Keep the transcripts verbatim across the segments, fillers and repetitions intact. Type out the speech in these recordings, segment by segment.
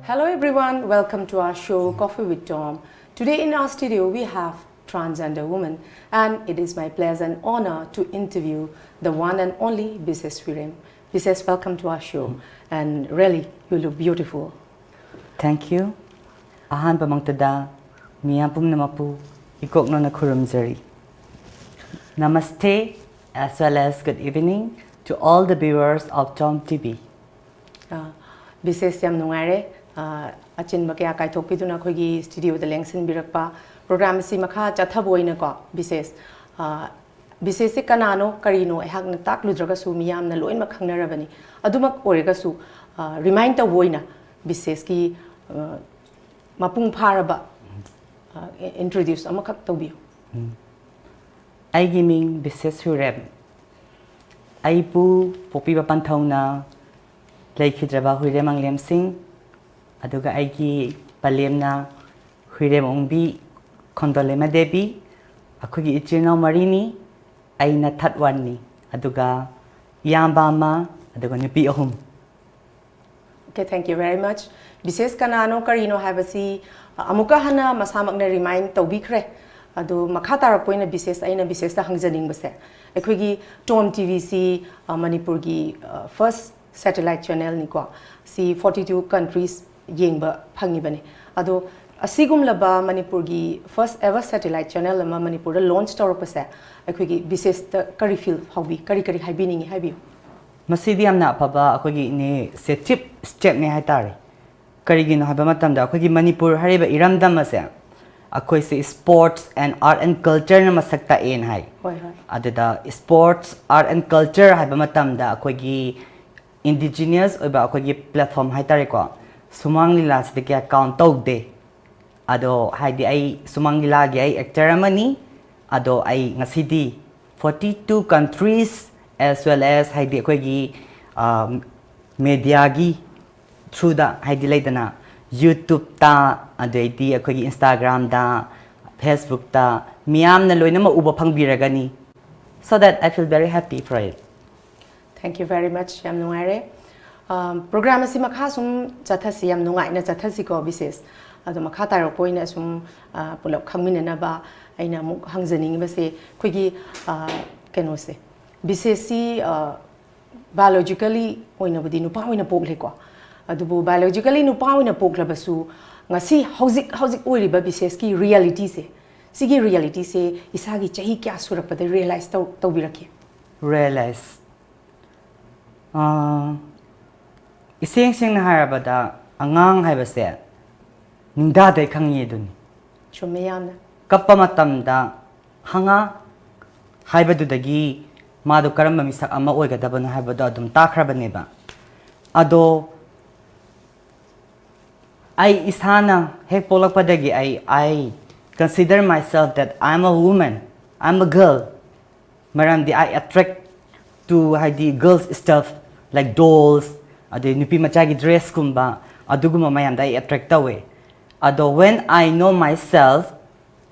Hello everyone, welcome to our show Coffee with Tom. Today in our studio we have transgender woman, and it is my pleasure and honor to interview the one and only Bises Huirem. Bises, welcome to our show, and really, you look beautiful. Thank you. ꯑꯍꯥꯟꯕꯃꯛꯇꯗ ꯃꯤꯌꯥꯝ ꯄꯨꯝꯅꯃꯛꯄꯨ ꯏꯀꯣꯛꯅꯅ ꯈꯨꯔꯨꯝꯖꯔꯤ꯫ Namaste, as well as good evening to all the viewers of Tom T V. ꯑꯥ, ꯕꯤꯁꯦꯁ, ꯌꯥꯝ ꯅꯨꯡꯉꯥꯏꯔꯦ, ꯑꯥ, ꯑꯆꯤꯟꯕ ꯀꯌꯥ ꯀꯥꯏꯊꯣꯛꯄꯤꯗꯨꯅ ꯑꯩꯈꯣꯏꯒꯤ ꯁ꯭ꯇꯨꯗꯤꯑꯣꯗ ꯂꯦꯡꯁꯤꯟꯕꯤꯔꯛꯄ꯫ Programme ꯑꯁꯤ ꯃꯈꯥ ꯆꯠꯊꯕ ꯑꯣꯏꯅꯀꯣ, ꯕꯤꯁꯦꯁ, ꯑꯥ, ꯕꯤꯁꯦꯁꯁꯤ ꯀꯅꯥꯅꯣ ꯀꯔꯤꯅꯣ ꯑꯩꯍꯥꯛꯅ ꯇꯥꯛꯂꯨꯗ꯭ꯔꯒꯁꯨ ꯃꯤꯌꯥꯝꯅ ꯂꯣꯏꯅꯃꯛ ꯈꯪꯅꯔꯕꯅꯤ꯫ ꯑꯗꯨꯃꯛ ꯑꯣꯏꯔꯒꯁꯨ, ꯑꯥ, ꯔꯤꯃꯥꯏꯟ ꯇꯧꯕ ꯑꯣꯏꯅ ꯕꯤꯁꯦꯁꯀꯤ, ꯑꯥ, ꯃꯄꯨꯡ ꯐꯥꯔꯕ, ꯑꯥ, ꯏꯟꯇ꯭ꯔꯣꯗ꯭ꯌꯨꯁ ꯑꯃꯈꯛ ꯇꯧꯕꯤꯌꯨ꯫ ꯑꯩꯒꯤ ꯃꯤꯡ ꯕꯤꯁꯦꯁ ꯍꯨꯏꯔꯦꯝ꯫ ꯑꯩꯕꯨ ꯄꯣꯛꯄꯤꯕ ꯄꯟꯊꯧꯅ ꯂꯩꯈꯤꯗ꯭ꯔꯕ ꯍꯨꯏꯔꯦꯝ ꯃꯪꯂꯦꯝꯁꯤꯡ, ꯑꯗꯨꯒ ꯑꯩꯒꯤ ꯄꯂꯦꯝꯅ ꯍꯨꯏꯔꯦꯝ ꯑꯣꯡꯕꯤ ꯈꯣꯟꯗꯣꯂꯦꯝꯃ ꯗꯦꯕꯤ꯫ ꯑꯩꯈꯣꯏꯒꯤ ꯏꯆꯤꯜ ꯏꯅꯥꯎ ꯃꯔꯤꯅꯤ, ꯑꯩꯅ ꯊꯥꯔꯠ ꯋꯥꯟꯅꯤ, ꯑꯗꯨꯒ ꯏꯌꯥꯝꯕ ꯑꯃ, ꯑꯗꯨꯒ ꯅꯨꯄꯤ ꯑꯍꯨꯝ꯫ Okay, thank you very much. ꯕꯤꯁꯦꯁ ꯀꯅꯥꯅꯣ ꯀꯔꯤꯅꯣ ꯍꯥꯏꯕꯁꯤ, ꯑ, ꯑꯃꯨꯛꯀ ꯍꯟꯅ ꯃꯁꯥꯃꯛꯅ ꯔꯤꯃꯥꯏꯟ ꯇꯧꯕꯤꯈ꯭ꯔꯦ꯫ ꯑꯗꯣ ꯃꯈꯥ ꯇꯥꯔꯛꯄ ꯑꯣꯏꯅ ꯕꯤꯁꯦꯁ, ꯑꯩꯅ ꯕꯤꯁꯦꯁꯇ ꯍꯪꯖꯅꯤꯡꯕꯁꯦ, ꯑꯩꯈꯣꯏꯒꯤ ꯇꯣꯝ ꯇꯤ ꯚꯤꯁꯤ, ꯑ, ꯃꯅꯤꯄꯨꯔꯒꯤ, ꯑ, ꯐꯥꯔꯁ ꯁꯦꯇꯦꯂꯥꯏꯠ ꯆꯦꯅꯦꯜꯅꯤꯀꯣ꯫ ꯁꯤ ꯐꯣꯔꯇꯤ ꯇꯨ ꯀꯟꯇ꯭ꯔꯤꯁ ꯌꯦꯡꯕ ꯐꯪꯉꯤꯕꯅꯤ꯫ ꯑꯗꯣ ꯑꯁꯤꯒꯨꯝꯂꯕ ꯃꯅꯤꯄꯨꯔꯒꯤ ꯐꯥꯔꯁ ꯑꯦꯚꯔ ꯁꯦꯇꯦꯂꯥꯏꯠ ꯆꯦꯅꯦꯜ ꯑꯃ ꯃꯅꯤꯄꯨꯔꯗ ꯂꯣꯟꯆ ꯇꯧꯔꯛꯄꯁꯦ, ꯑꯩꯈꯣꯏꯒꯤ ꯕꯤꯁꯦꯁꯇ ꯀꯔꯤ ꯐꯤꯜ ꯐꯥꯎꯕꯤ, ꯀꯔꯤ ꯀꯔꯤ ꯍꯥꯏꯕꯤꯅꯤꯡꯉꯤ, ꯍꯥꯏꯕꯤꯌꯨ꯫ ꯃꯁꯤꯗꯤ ꯌꯥꯝꯅ ꯑꯐꯕ ꯑꯩꯈꯣꯏꯒꯤ ꯏꯅꯤꯁꯤꯌꯦꯇꯤꯞ ꯁ꯭ꯇꯦꯞꯅꯤ ꯍꯥꯏꯇꯥꯔꯦ꯫ ꯀꯔꯤꯒꯤꯅꯣ ꯍꯥꯏꯕ ꯃꯇꯝꯗ, ꯑꯩꯈꯣꯏꯒꯤ ꯃꯅꯤꯄꯨꯔ ꯍꯥꯏꯔꯤꯕ ꯏꯔꯝꯗꯝ ꯑꯁꯦ ꯑꯩꯈꯣꯏꯁꯦ sports and art and cultureꯅ ꯃꯁꯛ ꯇꯥꯛꯑꯦꯅ ꯍꯥꯏ꯫ ꯍꯣꯏ, ꯍꯣꯏ꯫ ꯑꯗꯨꯗ sports, art and culture ꯍꯥꯏꯕ ꯃꯇꯝꯗ ꯑꯩꯈꯣꯏꯒꯤ ꯏꯟꯗꯤꯖꯤꯅꯤꯌꯁ ꯑꯣꯏꯕ ꯑꯩꯈꯣꯏꯒꯤ ꯄ꯭ꯂꯦꯠꯐꯣꯝ ꯍꯥꯏꯇꯥꯔꯦꯀꯣ, ꯁꯨꯃꯥꯡ ꯂꯤꯂꯥꯁꯤꯗ ꯀꯌꯥ ꯀꯥꯎꯟ ꯇꯧꯗꯦ꯫ ꯑꯗꯣ ꯍꯥꯏꯗꯤ ꯑꯩ ꯁꯨꯃꯥꯡ ꯂꯤꯂꯥꯒꯤ ꯑꯩ ꯑꯦꯛꯇꯔ ꯑꯃꯅꯤ꯫ ꯑꯗꯣ ꯑꯩ ꯉꯁꯤꯗꯤ forty two countries as well as ꯍꯥꯏꯗꯤ ꯑꯩꯈꯣꯏꯒꯤ, ꯑ, ꯃꯦꯗꯤꯌꯥꯒꯤ ꯊ꯭ꯔꯨꯗ, ꯍꯥꯏꯗꯤ ꯂꯩꯗꯅ, ꯌꯨꯇ꯭ꯌꯨꯕꯇ, ꯑꯗꯩꯗꯤ ꯑꯩꯈꯣꯏꯒꯤ ꯏꯟꯁꯇꯥꯒ꯭ꯔꯥꯝꯗ, ꯐꯦꯁꯕꯨꯛꯇ ꯃꯤꯌꯥꯝꯅ ꯂꯣꯏꯅꯃꯛ ꯎꯕ ꯐꯪꯕꯤꯔꯒꯅꯤ꯫ So that I feel very happy for it. Thank you very much. ꯌꯥꯝ ꯅꯨꯡꯉꯥꯏꯔꯦ꯫ ꯄ꯭ꯔꯣꯒ꯭ꯔꯥꯝ ꯑꯁꯤ ꯃꯈꯥ ꯁꯨꯝ ꯆꯠꯊꯁꯤ, ꯌꯥꯝ ꯅꯨꯡꯉꯥꯏꯅ ꯆꯠꯊꯁꯤꯀꯣ ꯕꯤꯁꯦꯁ꯫ ꯑꯗꯣ ꯃꯈꯥ ꯇꯥꯔꯛꯄ ꯑꯣꯏꯅ ꯁꯨꯝ ꯄꯨꯂꯞ ꯈꯪꯃꯤꯟꯅꯅꯕ ꯑꯩꯅ ꯑꯃꯨꯛ ꯍꯪꯖꯅꯤꯡꯉꯤꯕꯁꯦ, ꯑꯩꯈꯣꯏꯒꯤ ꯀꯩꯅꯣꯁꯦ, ꯕꯤꯁꯦꯁꯁꯤ ꯕꯥꯏꯑꯣꯂꯣꯖꯤꯀꯦꯜꯂꯤ ꯑꯣꯏꯅꯕꯨꯗꯤ ꯅꯨꯄꯥ ꯑꯣꯏꯅ ꯄꯣꯛꯂꯦꯀꯣ, ꯑꯗꯨꯕꯨ ꯕꯥꯏꯑꯣꯂꯣꯖꯤꯀꯦꯜꯂꯤ ꯅꯨꯄꯥ ꯑꯣꯏꯅ ꯄꯣꯛꯂꯕꯁꯨ ꯉꯁꯤ ꯍꯧꯖꯤꯛ ꯍꯧꯖꯤꯛ ꯑꯣꯏꯔꯤꯕ ꯕꯤꯁꯦꯁꯀꯤ ꯔꯤꯌꯦꯂꯤꯇꯤꯁꯦ, ꯁꯤꯒꯤ ꯔꯤꯌꯦꯂꯤꯇꯤꯁꯦ ꯏꯁꯥꯒꯤ ꯆꯍꯤ ꯀꯌꯥ ꯁꯨꯔꯛꯄꯗ ꯔꯤꯌꯦꯂꯥꯏꯁ ꯇꯧ ꯇꯧꯕꯤꯔꯛꯈꯤ? ꯔꯤꯌꯦꯂꯥꯏꯁ ꯏꯁꯦꯡ ꯁꯦꯡꯅ ꯍꯥꯏꯔꯕꯗ, ꯑꯉꯥꯡ ꯍꯥꯏꯕꯁꯦ ꯅꯤꯡꯗꯥꯗꯩ ꯈꯪꯉꯤ ꯑꯗꯨꯅꯤ꯫ ꯆꯨꯝꯃꯦ ꯌꯥꯝꯅ꯫ ꯀꯞꯄ ꯃꯇꯝꯗ "ꯍꯉꯥ" ꯍꯥꯏꯕꯗꯨꯗꯒꯤ ꯃꯥꯗꯣ ꯀꯔꯝꯕ ꯃꯤꯁꯛ ꯑꯃ ꯑꯣꯏꯒꯗꯕꯅꯣ ꯍꯥꯏꯕꯗꯣ ꯑꯗꯨꯝ ꯇꯥꯈ꯭ꯔꯕꯅꯦꯕ꯫ ꯑꯗꯣ ꯑꯩ ꯏꯁꯥꯅ ꯍꯦꯛ ꯄꯣꯛꯂꯛꯄꯗꯒꯤ ꯑꯩ I consider myself that I am a woman, I am a girl꯫ ꯃꯔꯝꯗꯤ I attract to, ꯍꯥꯏꯗꯤ, girls stuff like dolls, ꯑꯗꯩ ꯅꯨꯄꯤ ꯃꯆꯥꯒꯤ ꯗ꯭ꯔꯦꯁꯀꯨꯝꯕ, ꯑꯗꯨꯒꯨꯝꯕ ꯃꯌꯥꯝꯗ ꯑꯩ ꯑꯦꯇ꯭ꯔꯦꯛ ꯇꯧꯋꯦ꯫ ꯑꯗꯣ when I know myself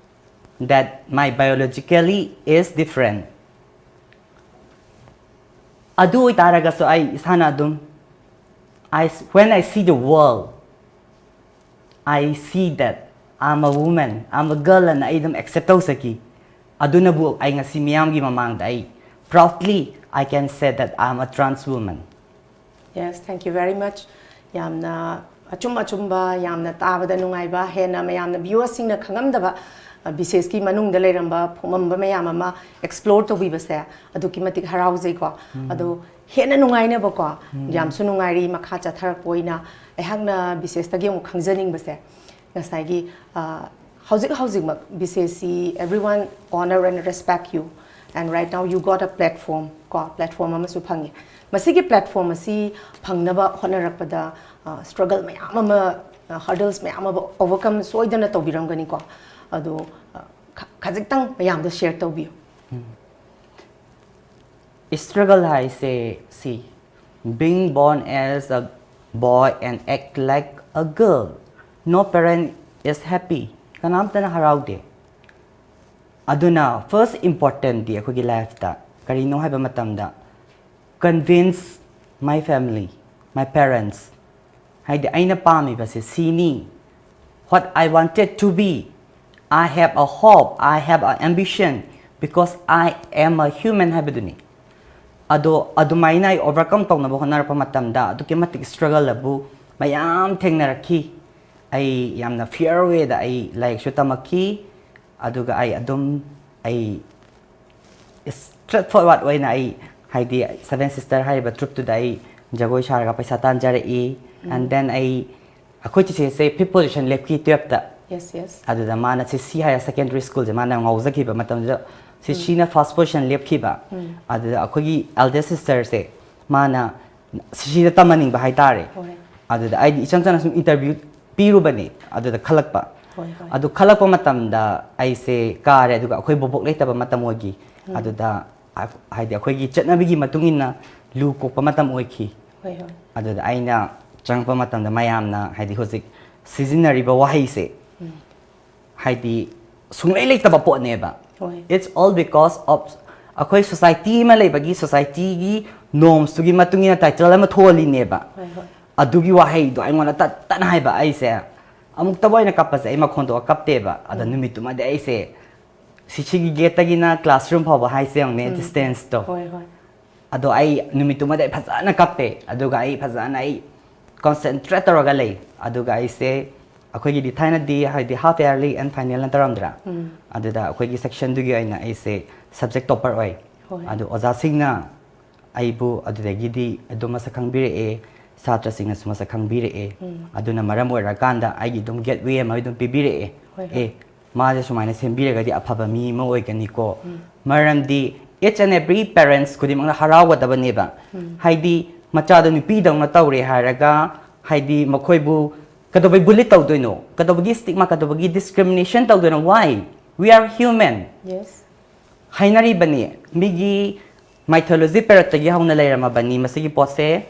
that my biologically is different, ꯑꯗꯨ ꯑꯣꯏꯇꯥꯔꯒꯁꯨ ꯑꯩ ꯏꯁꯥꯅ ꯑꯗꯨꯝ I, when I see the world, I see that I'm a woman, I'm a girl ꯑꯅ ꯑꯩ ꯑꯗꯨꯝ ꯑꯦꯛꯁꯦꯞ ꯇꯧꯖꯈꯤ꯫ ꯑꯗꯨꯅꯕꯨ ꯑꯩ ꯉꯁꯤ ꯃꯤꯌꯥꯝꯒꯤ ꯃꯃꯥꯡꯗ ꯑꯩ proudly I can say that I'm a trans woman꯫ Yes, thank you very much. ꯌꯥꯝꯅ ꯑꯆꯨꯝ ꯑꯆꯨꯝꯕ, ꯌꯥꯝꯅ ꯇꯥꯕꯗ ꯅꯨꯡꯉꯥꯏꯕ, ꯍꯦꯟꯅ ꯃꯌꯥꯝꯅ ꯚ꯭ꯌꯨꯋꯔꯁꯤꯡꯅ ꯈꯪꯉꯝꯗꯕ ꯕꯤꯁꯦꯁꯀꯤ ꯃꯅꯨꯡꯗ ꯂꯩꯔꯝꯕ ꯐꯨꯝꯃꯝꯕ ꯃꯌꯥꯝ ꯑꯃ ꯑꯦꯛꯁꯄ꯭ꯂꯣꯔ ꯇꯧꯕꯤꯕꯁꯦ ꯑꯗꯨꯛꯀꯤ ꯃꯇꯤꯛ ꯍꯔꯥꯎꯖꯩꯀꯣ꯫ ꯑꯗꯣ ꯍꯦꯟꯅ ꯅꯨꯡꯉꯥꯏꯅꯕꯀꯣ, ꯌꯥꯝꯁꯨ ꯅꯨꯡꯉꯥꯏꯔꯤ꯫ ꯃꯈꯥ ꯆꯠꯊꯔꯛꯄ ꯑꯣꯏꯅ ꯑꯩꯍꯥꯛꯅ ꯕꯤꯁꯦꯁꯇꯒꯤ ꯑꯃꯨꯛ ꯈꯪꯖꯅꯤꯡꯕꯁꯦ, ꯉꯁꯥꯏꯒꯤ ꯑ, ꯍꯧꯖꯤꯛ ꯍꯧꯖꯤꯛꯃꯛ ꯕꯤꯁꯦꯁꯁꯤ everyone honor and respect you, and right now you got a platform ꯀꯣ, ꯄ꯭ꯂꯦꯠꯐꯣꯝ ꯑꯃꯁꯨ ꯐꯪꯉꯤ꯫ ꯃꯁꯤꯒꯤ ꯄ꯭ꯂꯦꯠꯐꯣꯝ ꯑꯁꯤ ꯐꯪꯅꯕ ꯍꯣꯠꯅꯔꯛꯄꯗ ꯁ꯭ꯇ꯭ꯔꯒꯜ ꯃꯌꯥꯝ ꯑꯃ, ꯍꯔꯗꯜꯁ ꯃꯌꯥꯝ ꯑꯃ ꯑꯣꯚꯔꯀꯝ ꯁꯣꯏꯗꯅ ꯇꯧꯕꯤꯔꯝꯒꯅꯤꯀꯣ꯫ ꯑꯗꯣ ꯑ, ꯈ- ꯈꯖꯤꯛꯇꯪ ꯃꯌꯥꯝꯗ ꯁꯤꯌꯔ ꯇꯧꯕꯤꯌꯨ꯫ ꯏꯁꯇ꯭ꯔꯒꯜ ꯍꯥꯏꯁꯦ ꯁꯤ, being born as a boy and act like a girl, no parent is happy, ꯀꯅꯥꯝꯇꯅ ꯍꯔꯥꯎꯗꯦ꯫ ꯑꯗꯨꯅ ꯐꯥꯔꯁ ꯏꯝꯄꯣꯔꯇꯦꯟꯗꯤ ꯑꯩꯈꯣꯏꯒꯤ ꯂꯥꯏꯐꯇ ꯀꯔꯤꯅꯣ ꯍꯥꯏꯕ ꯃꯇꯝꯗ, convince my family my parents, ꯍꯥꯏꯗꯤ ꯑꯩꯅ ꯄꯥꯝꯃꯤꯕꯁꯦ ꯁꯤꯅꯤ, what I wanted to be, I have a hope, I have an ambition, because I am a human ꯍꯥꯏꯕꯗꯨꯅꯤ꯫ ꯑꯗꯣ ꯑꯗꯨꯃꯥꯏꯅ ꯑꯩ overcome ꯇꯧꯅꯕ ꯍꯣꯠꯅꯔꯛꯄ ꯃꯇꯝꯗ ꯑꯗꯨꯛꯀꯤ ꯃꯇꯤꯛ struggle ꯑꯕꯨ ꯃꯌꯥꯝ ꯊꯦꯡꯅꯔꯛꯈꯤ꯫ ꯑꯩ ꯌꯥꯝꯅ fair way ꯗ ꯑꯩ ꯂꯥꯏꯔꯤꯛꯁꯨ ꯇꯝꯃꯛꯈꯤ, ꯑꯗꯨꯒ ꯑꯩ ꯑꯗꯨꯝ ꯑꯩ straight forward ꯑꯣꯏꯅ ꯑꯩ, ꯍꯥꯏꯗꯤ, Seven Sister ꯍꯥꯏꯔꯤꯕ troupe ꯇꯨꯗ ꯑꯩ ꯖꯒꯣꯏ ꯁꯥꯔꯒ ꯄꯩꯁꯥ ꯇꯥꯟꯖꯔꯛꯏ꯫ And then ꯑꯩ, ꯑꯩꯈꯣꯏ ꯆꯤꯆꯦꯁꯦ fifth position ꯂꯦꯞꯈꯤ twelfth ꯇ꯫ Yes, yes. ꯑꯗꯨꯗ ꯃꯥꯅ ꯁꯤꯁꯤ ꯍꯥꯏꯔ secondary school ꯁꯦ ꯃꯥꯅ ꯌꯥꯝ ꯉꯥꯎꯖꯈꯤꯕ ꯃꯇꯝꯗꯨꯗ ꯁꯤꯁꯤꯅ first position ꯂꯦꯞꯈꯤꯕ꯫ ꯑꯗꯨꯗ ꯑꯩꯈꯣꯏꯒꯤ eldest sister ꯁꯦ ꯃꯥꯅ ꯁꯤꯁꯤꯗ ꯇꯝꯍꯟꯅꯤꯡꯕ ꯍꯥꯏꯇꯥꯔꯦ꯫ ꯍꯣꯏ꯫ ꯑꯗꯨꯗ ꯑꯩꯗꯤ ꯏꯆꯝ ꯆꯝꯅ ꯁꯨꯝ interview ꯄꯤꯔꯨꯕꯅꯤ, ꯑꯗꯨꯗ ꯈꯜꯂꯛꯄ꯫ ꯍꯣꯏ, ꯍꯣꯏ꯫ ꯑꯗꯨ ꯈꯜꯂꯛꯄ ꯃꯇꯝꯗ ꯑꯩꯁꯦ ꯀꯥꯔꯦ, ꯑꯗꯨꯒ ꯑꯩꯈꯣꯏ ꯕꯣꯕꯣꯛ ꯂꯩꯇꯕ ꯃꯇꯝ ꯑꯣꯏꯈꯤ꯫ ꯑꯗꯨꯗ ꯍꯥꯏꯗꯤ ꯑꯩꯈꯣꯏꯒꯤ ꯆꯠꯅꯕꯤꯒꯤ ꯃꯇꯨꯡ ꯏꯟꯅ ꯂꯨ ꯀꯣꯛꯄ ꯃꯇꯝ ꯑꯣꯏꯈꯤ꯫ ꯍꯣꯏ, ꯍꯣꯏ꯫ ꯑꯗꯨꯗ ꯑꯩꯅ ꯆꯪꯉꯛꯄ ꯃꯇꯝꯗ ꯃꯌꯥꯝꯅ ꯍꯥꯏꯗꯤ ꯍꯧꯖꯤꯛ ꯁꯤꯖꯤꯟꯅꯔꯤꯕ ꯋꯥꯍꯩꯁꯦ ꯍꯥꯏꯗꯤ ꯁꯨꯡꯂꯩ ꯂꯩꯇꯕ ꯄꯣꯠꯅꯦꯕ꯫ ꯍꯣꯏ꯫ It's all because of ꯑꯩꯈꯣꯏ society ꯑꯃ ꯂꯩꯕꯒꯤ society ꯒꯤ norms ꯇꯨꯒꯤ ꯃꯇꯨꯡ ꯏꯟꯅ title ꯑꯃ ꯊꯣꯜꯂꯤꯅꯦꯕ꯫ ꯍꯣꯏ, ꯍꯣꯏ꯫ ꯑꯗꯨꯒꯤ ꯋꯥꯍꯩꯗꯣ ꯑꯩꯉꯣꯟꯗ ꯇꯠ ꯇꯠꯅ ꯍꯥꯏꯕ ꯑꯩꯁꯦ ꯑꯃꯨꯛꯇꯕꯨ ꯑꯩꯅ ꯀꯞꯄꯁꯦ ꯑꯩ ꯃꯈꯣꯟ ꯊꯣꯛꯑ ꯀꯞꯇꯦꯕ꯫ ꯑꯗ ꯅꯨꯃꯤꯠꯇꯨꯃꯗꯤ ꯑꯩꯁꯦ ꯁꯤꯁꯤꯒꯤ gate ꯇꯒꯤꯅ classroom ꯐꯥꯎꯕ ꯍꯥꯏꯁꯦ ꯌꯦꯡꯉꯨꯅꯦ, distance ꯇꯣ꯫ ꯍꯣꯏ, ꯍꯣꯏ꯫ ꯑꯗꯣ ꯑꯩ ꯅꯨꯃꯤꯠꯇꯨꯃꯗꯤ ꯑꯩ ꯐꯖꯅ ꯀꯞꯄꯦ, ꯑꯗꯨꯒ ꯑꯩ ꯐꯖꯅ ꯑꯩ concentrate ꯇꯧꯔꯒ ꯂꯩ꯫ ꯑꯗꯨꯒ ꯑꯩꯁꯦ, ꯑꯩꯈꯣꯏꯒꯤꯗꯤ ꯊꯥꯏꯅꯗꯤ ꯍꯥꯏꯗꯤ half yearly and final ꯅ ꯇꯧꯔꯝꯗ꯭ꯔꯥ? ꯑꯗꯨꯗ ꯑꯩꯈꯣꯏꯒꯤ section ꯗꯨꯒꯤ ꯑꯣꯏꯅ ꯑꯩꯁꯦ subject topper ꯑꯣꯏ꯫ ꯍꯣꯏ꯫ ꯑꯗꯨ ꯑꯣꯖꯥꯁꯤꯡꯅ ꯑꯩꯕꯨ ꯑꯗꯨꯗꯒꯤꯗꯤ ꯑꯗꯨꯝ ꯃꯁꯛ ꯈꯪꯕꯤꯔꯛꯑꯦ, ꯁꯥꯇ꯭ꯔꯁꯤꯡꯅꯁꯨ ꯃꯁꯛ ꯈꯪꯕꯤꯔꯛꯑꯦ꯫ ꯑꯗꯨꯅ ꯃꯔꯝ ꯑꯣꯏꯔꯀꯥꯟꯗ ꯑꯩꯒꯤ ꯑꯗꯨꯝ gateway ꯑꯃ ꯑꯗꯨꯝ ꯄꯤꯕꯤꯔꯛꯑꯦ꯫ ꯍꯣꯏ, ꯍꯣꯏ꯫ ꯑꯦ, ꯃꯥꯁꯦ ꯁꯨꯃꯥꯏꯅ ꯁꯦꯝꯕꯤꯔꯒꯗꯤ ꯑꯐꯕ ꯃꯤ ꯑꯃ ꯑꯣꯏꯒꯅꯤꯀꯣ꯫ ꯃꯔꯝꯗꯤ each and every parents ꯈꯨꯗꯤꯡꯃꯛꯅ ꯍꯔꯥꯎꯒꯗꯕꯅꯦꯕ꯫ ꯍꯥꯏꯗꯤ ꯃꯆꯥꯗꯣ ꯅꯨꯄꯤꯗꯧꯅ ꯇꯧꯔꯦ ꯍꯥꯏꯔꯒ, ꯍꯥꯏꯗꯤ ꯃꯈꯣꯏꯕꯨ ꯀꯩꯗꯧꯕꯩ bully ꯇꯧꯗꯣꯏꯅꯣ? ꯀꯩꯗꯧꯕꯒꯤ stigma, ꯀꯩꯗꯧꯕꯒꯤ discrimination ꯇꯧꯗꯣꯏꯅꯣ? Why? We are human꯫ Yes꯫ ꯍꯥꯏꯅꯔꯤꯕꯅꯤ꯫ ꯃꯤꯒꯤ mythology period ꯇꯒꯤ ꯍꯧꯅ ꯂꯩꯔꯝꯃꯕꯅꯤ ꯃꯁꯤꯒꯤ ꯄꯣꯠꯁꯦ꯫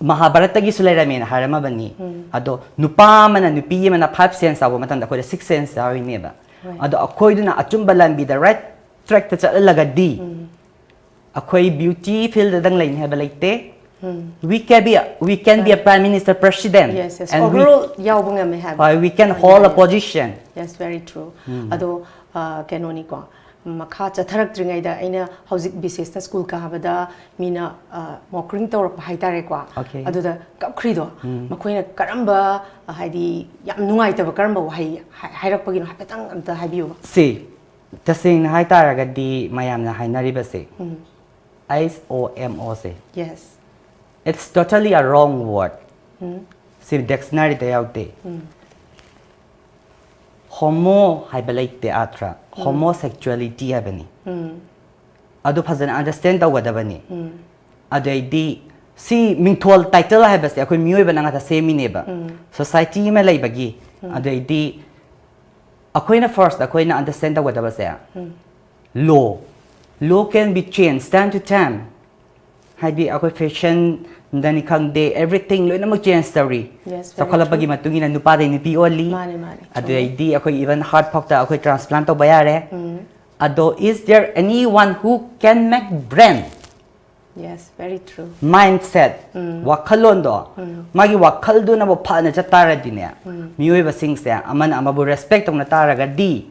ꯃꯍꯥꯚꯥꯔꯠꯇꯒꯤꯁꯨ ꯂꯩꯔꯝꯃꯦꯅ ꯍꯥꯏꯔꯝꯃꯕꯅꯤ꯫ ꯑꯗꯣ ꯅꯨꯄꯥ ꯑꯃꯅ ꯅꯨꯄꯤ ꯑꯃꯅ five sense ꯌꯥꯎꯕ ꯃꯇꯝꯗ ꯑꯩꯈꯣꯏꯗ six sense ꯌꯥꯎꯔꯤꯅꯦꯕ꯫ ꯍꯣꯏ꯫ ꯑꯗꯣ ꯑꯩꯈꯣꯏꯗꯨꯅ ꯑꯆꯨꯝꯕ ꯂꯝꯕꯤꯗ right track ꯇ ꯆꯠꯍꯜꯂꯒꯗꯤ ꯑꯩꯈꯣꯏ beauty field ꯗꯪ ꯂꯩꯅꯤ ꯍꯥꯏꯕ ꯂꯩꯇꯦ꯫ We can be a, we can be a prime minister, president, Yes, yes. And we, Overall ꯌꯥꯎꯕ ꯉꯝꯃꯦ ꯍꯥꯏꯕ. uh, we can hold a position. Yes, very true. ꯑꯗꯣ ꯑ, ꯀꯩꯅꯣꯅꯤꯀꯣ, ꯃꯈꯥ ꯆꯠꯊꯔꯛꯇ꯭ꯔꯤꯉꯩꯗ ꯑꯩꯅ ꯍꯧꯖꯤꯛ ꯕꯤꯁꯦꯁꯅ ꯁ꯭ꯀꯨꯜ ꯀꯥꯕꯗ ꯃꯤꯅ ꯃꯣꯀ꯭ꯔꯤꯡ ꯇꯧꯔꯛꯄ ꯍꯥꯏꯇꯥꯔꯦꯀꯣ. Okay. ꯑꯗꯨꯗ ꯀꯞꯈ꯭ꯔꯤꯗꯣ ꯃꯈꯣꯏꯅ ꯀꯔꯝꯕ ꯑ, ꯍꯥꯏꯗꯤ ꯌꯥꯝ ꯅꯨꯡꯉꯥꯏꯇꯕ ꯀꯔꯝꯕ ꯋꯥꯍꯩ ꯍꯥꯏ- ꯍꯥꯏꯔꯛꯄꯒꯤꯅꯣ ꯍꯥꯏꯐꯦꯠꯇꯪ ꯑꯝꯇ ꯍꯥꯏꯕꯤꯌꯨꯕ. ꯁꯤ ꯇꯁꯦꯡꯅ ꯍꯥꯏꯇꯥꯔꯒꯗꯤ ꯃꯌꯥꯝꯅ ꯍꯥꯏꯅꯔꯤꯕꯁꯦ, H O M O say, Yes. It's totally a wrong word. ꯁꯤ ꯗꯤꯛꯁꯅꯔꯤꯗ ꯌꯥꯎꯗꯦ. Homo ꯍꯥꯏꯕ ꯂꯩꯇꯦ ꯑꯥꯔꯊ. Homosexuality ꯍꯥꯏꯕꯅꯤ. ꯑꯗꯨ ꯐꯖꯅ ꯑꯟꯗꯔꯁꯇꯦꯟ ꯇꯧꯒꯗꯕꯅꯤ. ꯑꯗꯩꯗꯤ ꯁꯤ ꯃꯤꯡꯊꯣꯜ, ꯇꯥꯏꯇꯜ ꯍꯥꯏꯕꯁꯦ ꯑꯩꯈꯣꯏ ꯃꯤꯑꯣꯏꯕꯅ ꯉꯥꯛꯇ ꯁꯦꯝꯃꯤꯅꯦꯕ. ꯁꯣꯁꯥꯏꯇꯤ ꯑꯃ ꯂꯩꯕꯒꯤ, ꯑꯗꯩꯗꯤ ꯑꯩꯈꯣꯏꯅ ꯐꯥꯔꯁ ꯑꯩꯈꯣꯏꯅ understand ꯇꯧꯒꯗꯕꯁꯦ, law. Law can be changed time to time. ꯍꯥꯏꯗꯤ ꯑꯩꯈꯣꯏ ꯐꯦꯁꯟꯗꯅꯤ ꯈꯪꯗꯦ, everything ꯂꯣꯏꯅꯃꯛ ꯆꯦꯟꯖ ꯇꯧꯔꯤ. Yes, very ꯆꯥꯎꯈꯠꯂꯛꯄꯒꯤ ꯃꯇꯨꯡ ꯏꯟꯅ ꯅꯨꯄꯥꯗꯩ ꯅꯨꯄꯤ ꯑꯣꯜꯂꯤ. ꯃꯥꯅꯦ, ꯃꯥꯅꯦ. ꯆꯨꯝꯃꯦ. ꯑꯗꯨꯗꯩꯗꯤ ꯑꯩꯈꯣꯏ ꯏꯚꯟ ꯍꯥꯔꯠ ꯐꯥꯎꯇ ꯑꯩꯈꯣꯏ ꯇ꯭ꯔꯥꯟꯁꯄ꯭ꯂꯥꯟ ꯇꯧꯕ ꯌꯥꯔꯦ. ꯑꯗꯣ, is there anyone who can make brain? Yes, very true. Mindset, ꯋꯥꯈꯜꯂꯣꯟꯗꯣ, ꯃꯥꯒꯤ ꯋꯥꯈꯜꯗꯨꯅꯕꯨ ꯐꯅ ꯆꯠ ꯇꯥꯔꯗꯤꯅꯦ, ꯃꯤꯑꯣꯏꯕꯁꯤꯡꯁꯦ ꯑꯃꯅ ꯑꯃꯕꯨ ꯔꯦꯁꯄꯦꯛ ꯇꯧꯅ ꯇꯥꯔꯒꯗꯤ,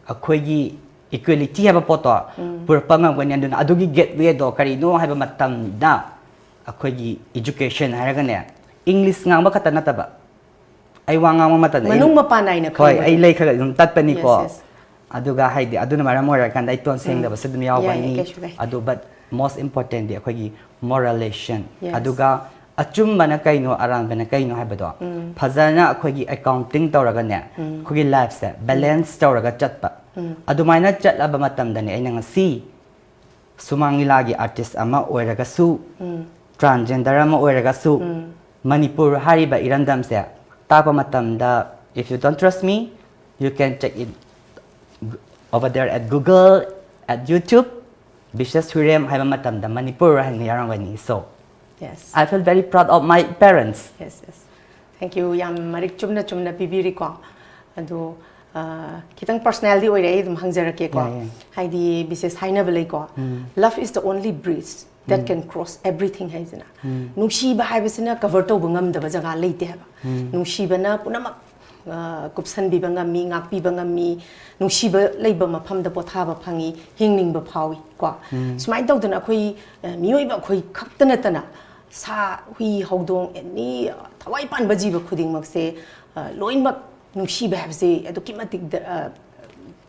ꯑꯩꯈꯣꯏꯒꯤ ꯏꯀ꯭ꯋꯦꯂꯤꯇꯤ ꯍꯥꯏꯕ ꯄꯣꯠꯇꯣ ꯄꯨꯔꯛꯄ ꯉꯝꯒꯅꯤ. ꯑꯗꯨꯅ ꯑꯗꯨꯒꯤ ꯒꯦꯠꯋꯦꯗꯣ ꯀꯔꯤꯅꯣ ꯍꯥꯏꯕ ꯃꯇꯝꯗ, ꯑꯩꯈꯣꯏꯒꯤ ꯏꯖꯨꯀꯦꯁꯟ ꯍꯥꯏꯔꯒꯅꯦ, ꯏꯪꯂꯤꯁ ꯉꯥꯡꯕ ꯈꯛꯇ ꯅꯠꯇꯕ, ꯑꯩ ꯋꯥ ꯉꯥꯡꯕ ꯃꯇꯝꯗ ꯑꯩ- ꯃꯅꯨꯡ ꯃꯄꯥꯟ ꯅꯥꯏꯅ ꯍꯣꯏ, ꯈꯪꯕꯗꯣ. ꯑꯩ ꯂꯩ ꯈꯔ ꯑꯗꯨꯝ ꯇꯠꯄꯅꯤꯀꯣ. Yes, yes. ꯑꯗꯨꯒ ꯍꯥꯏꯗꯤ ꯑꯗꯨꯅ ꯃꯔꯝ ꯑꯣꯏꯔꯀꯥꯟꯗ ꯑꯩ ꯇꯣꯟ ꯁꯦꯡꯗꯕꯁꯨ ꯑꯗꯨꯝ ꯌꯥꯎꯒꯅꯤ. ꯌꯥꯏ, ꯀꯩꯁꯨ ꯀꯥꯏꯗꯦ. ꯑꯗꯨ, but most importantly ꯑꯩꯈꯣꯏꯒꯤ ꯃꯣꯔꯦꯂꯦꯁꯟ, Yes. ꯑꯗꯨꯒ ꯑꯆꯨꯝꯕꯅ ꯀꯩꯅꯣ, ꯑꯔꯥꯟꯕꯅ ꯀꯩꯅꯣ ꯍꯥꯏꯕꯗꯣ ꯐꯖꯅ ꯑꯩꯈꯣꯏꯒꯤ ꯑꯦꯀꯥꯎꯟꯇꯤꯡ ꯇꯧꯔꯒꯅꯦ, ꯑꯩꯈꯣꯏꯒꯤ ꯂꯥꯏꯐꯁꯦ ꯕꯦꯂꯦꯟꯁ ꯇꯧꯔꯒ ꯆꯠꯄ. ꯑꯗꯨꯃꯥꯏꯅ ꯆꯠꯂꯕ ꯃꯇꯝꯗꯅꯦ ꯑꯩꯅ ꯉꯁꯤ ꯁꯨꯃꯥꯡ ꯂꯤꯂꯥꯒꯤ ꯑꯥꯔꯇꯤꯁ ꯑꯃ ꯑꯣꯏꯔꯒꯁꯨ, ꯇ꯭ꯔꯥꯟꯖꯦꯟꯗꯔ ꯑꯃ ꯑꯣꯏꯔꯒꯁꯨ, ꯃꯅꯤꯄꯨꯔ ꯍꯥꯏꯔꯤꯕ ꯏꯔꯝꯗꯝꯁꯦ ꯇꯥꯛꯄ ꯃꯇꯝꯗ, if you don't trust me, you can check it over there at Google, at YouTube, Bises Huirem ꯍꯥꯏꯕ ꯃꯇꯝꯗ ꯃꯅꯤꯄꯨꯔ ꯍꯥꯏꯅ ꯌꯥꯎꯔꯝꯒꯅꯤ. So, Yes. I feel very proud of my parents. Yes, yes. Thank you. ꯌꯥꯝ ꯃꯔꯤꯛ ꯆꯨꯝꯅ ꯆꯨꯝꯅ ꯄꯤꯕꯤꯔꯤꯀꯣ꯫ ꯑꯗꯣ, ꯑ, ꯈꯤꯇꯪ ꯄꯔꯁꯅꯦꯜꯗꯤ ꯑꯣꯏꯔꯦ, ꯑꯩ ꯑꯗꯨꯝ ꯍꯪꯖꯔꯛꯀꯦꯀꯣ꯫ ꯌꯥꯏ, ꯌꯥꯏ꯫ ꯍꯥꯏꯗꯤ, ꯕꯤꯁꯦꯁ ꯍꯥꯏꯅꯕ ꯂꯩꯀꯣ, "Love is the only bridge That can cross everything ꯍꯥꯏꯁꯤꯅ, ꯅꯨꯡꯁꯤꯕ ꯍꯥꯏꯕꯁꯤꯅ cover ꯇꯧꯕ ꯉꯝꯗꯕ ꯖꯒꯥ ꯂꯩꯇꯦ ꯍꯥꯏꯕ꯫ ꯅꯨꯡꯁꯤꯕꯅ ꯄꯨꯝꯅꯃꯛ ꯑ, ꯀꯨꯞꯁꯟꯕꯤꯕ ꯉꯝꯃꯤ, ꯉꯥꯛꯄꯤꯕ ꯉꯝꯃꯤ, ꯅꯨꯡꯁꯤꯕ ꯂꯩꯕ ꯃꯐꯝꯗ ꯄꯣꯊꯥꯕ ꯐꯪꯉꯤ, ꯍꯤꯡꯅꯤꯡꯕ ꯐꯥꯎꯏ ꯀꯣ꯫ ꯁꯨꯃꯥꯏꯅ ꯇꯧꯗꯅ ꯑꯩꯈꯣꯏ, ꯑ, ꯃꯤꯑꯣꯏꯕ ꯑꯩꯈꯣꯏ ꯈꯛꯇ ꯅꯠꯇꯅ ꯁꯥ, ꯍꯨꯏ, ꯍꯧꯗꯣꯡ, ꯑꯦꯅꯤ, ꯑ, ꯊꯋꯥꯏ ꯄꯥꯟꯕ ꯖꯤꯕ ꯈꯨꯗꯤꯡꯃꯛꯁꯦ, ꯑ, ꯂꯣꯏꯅꯃꯛ ꯅꯨꯡꯁꯤꯕ ꯍꯥꯏꯕꯁꯦ ꯑꯗꯨꯛꯀꯤ ꯃꯇꯤꯛ ꯗ-, ꯑ,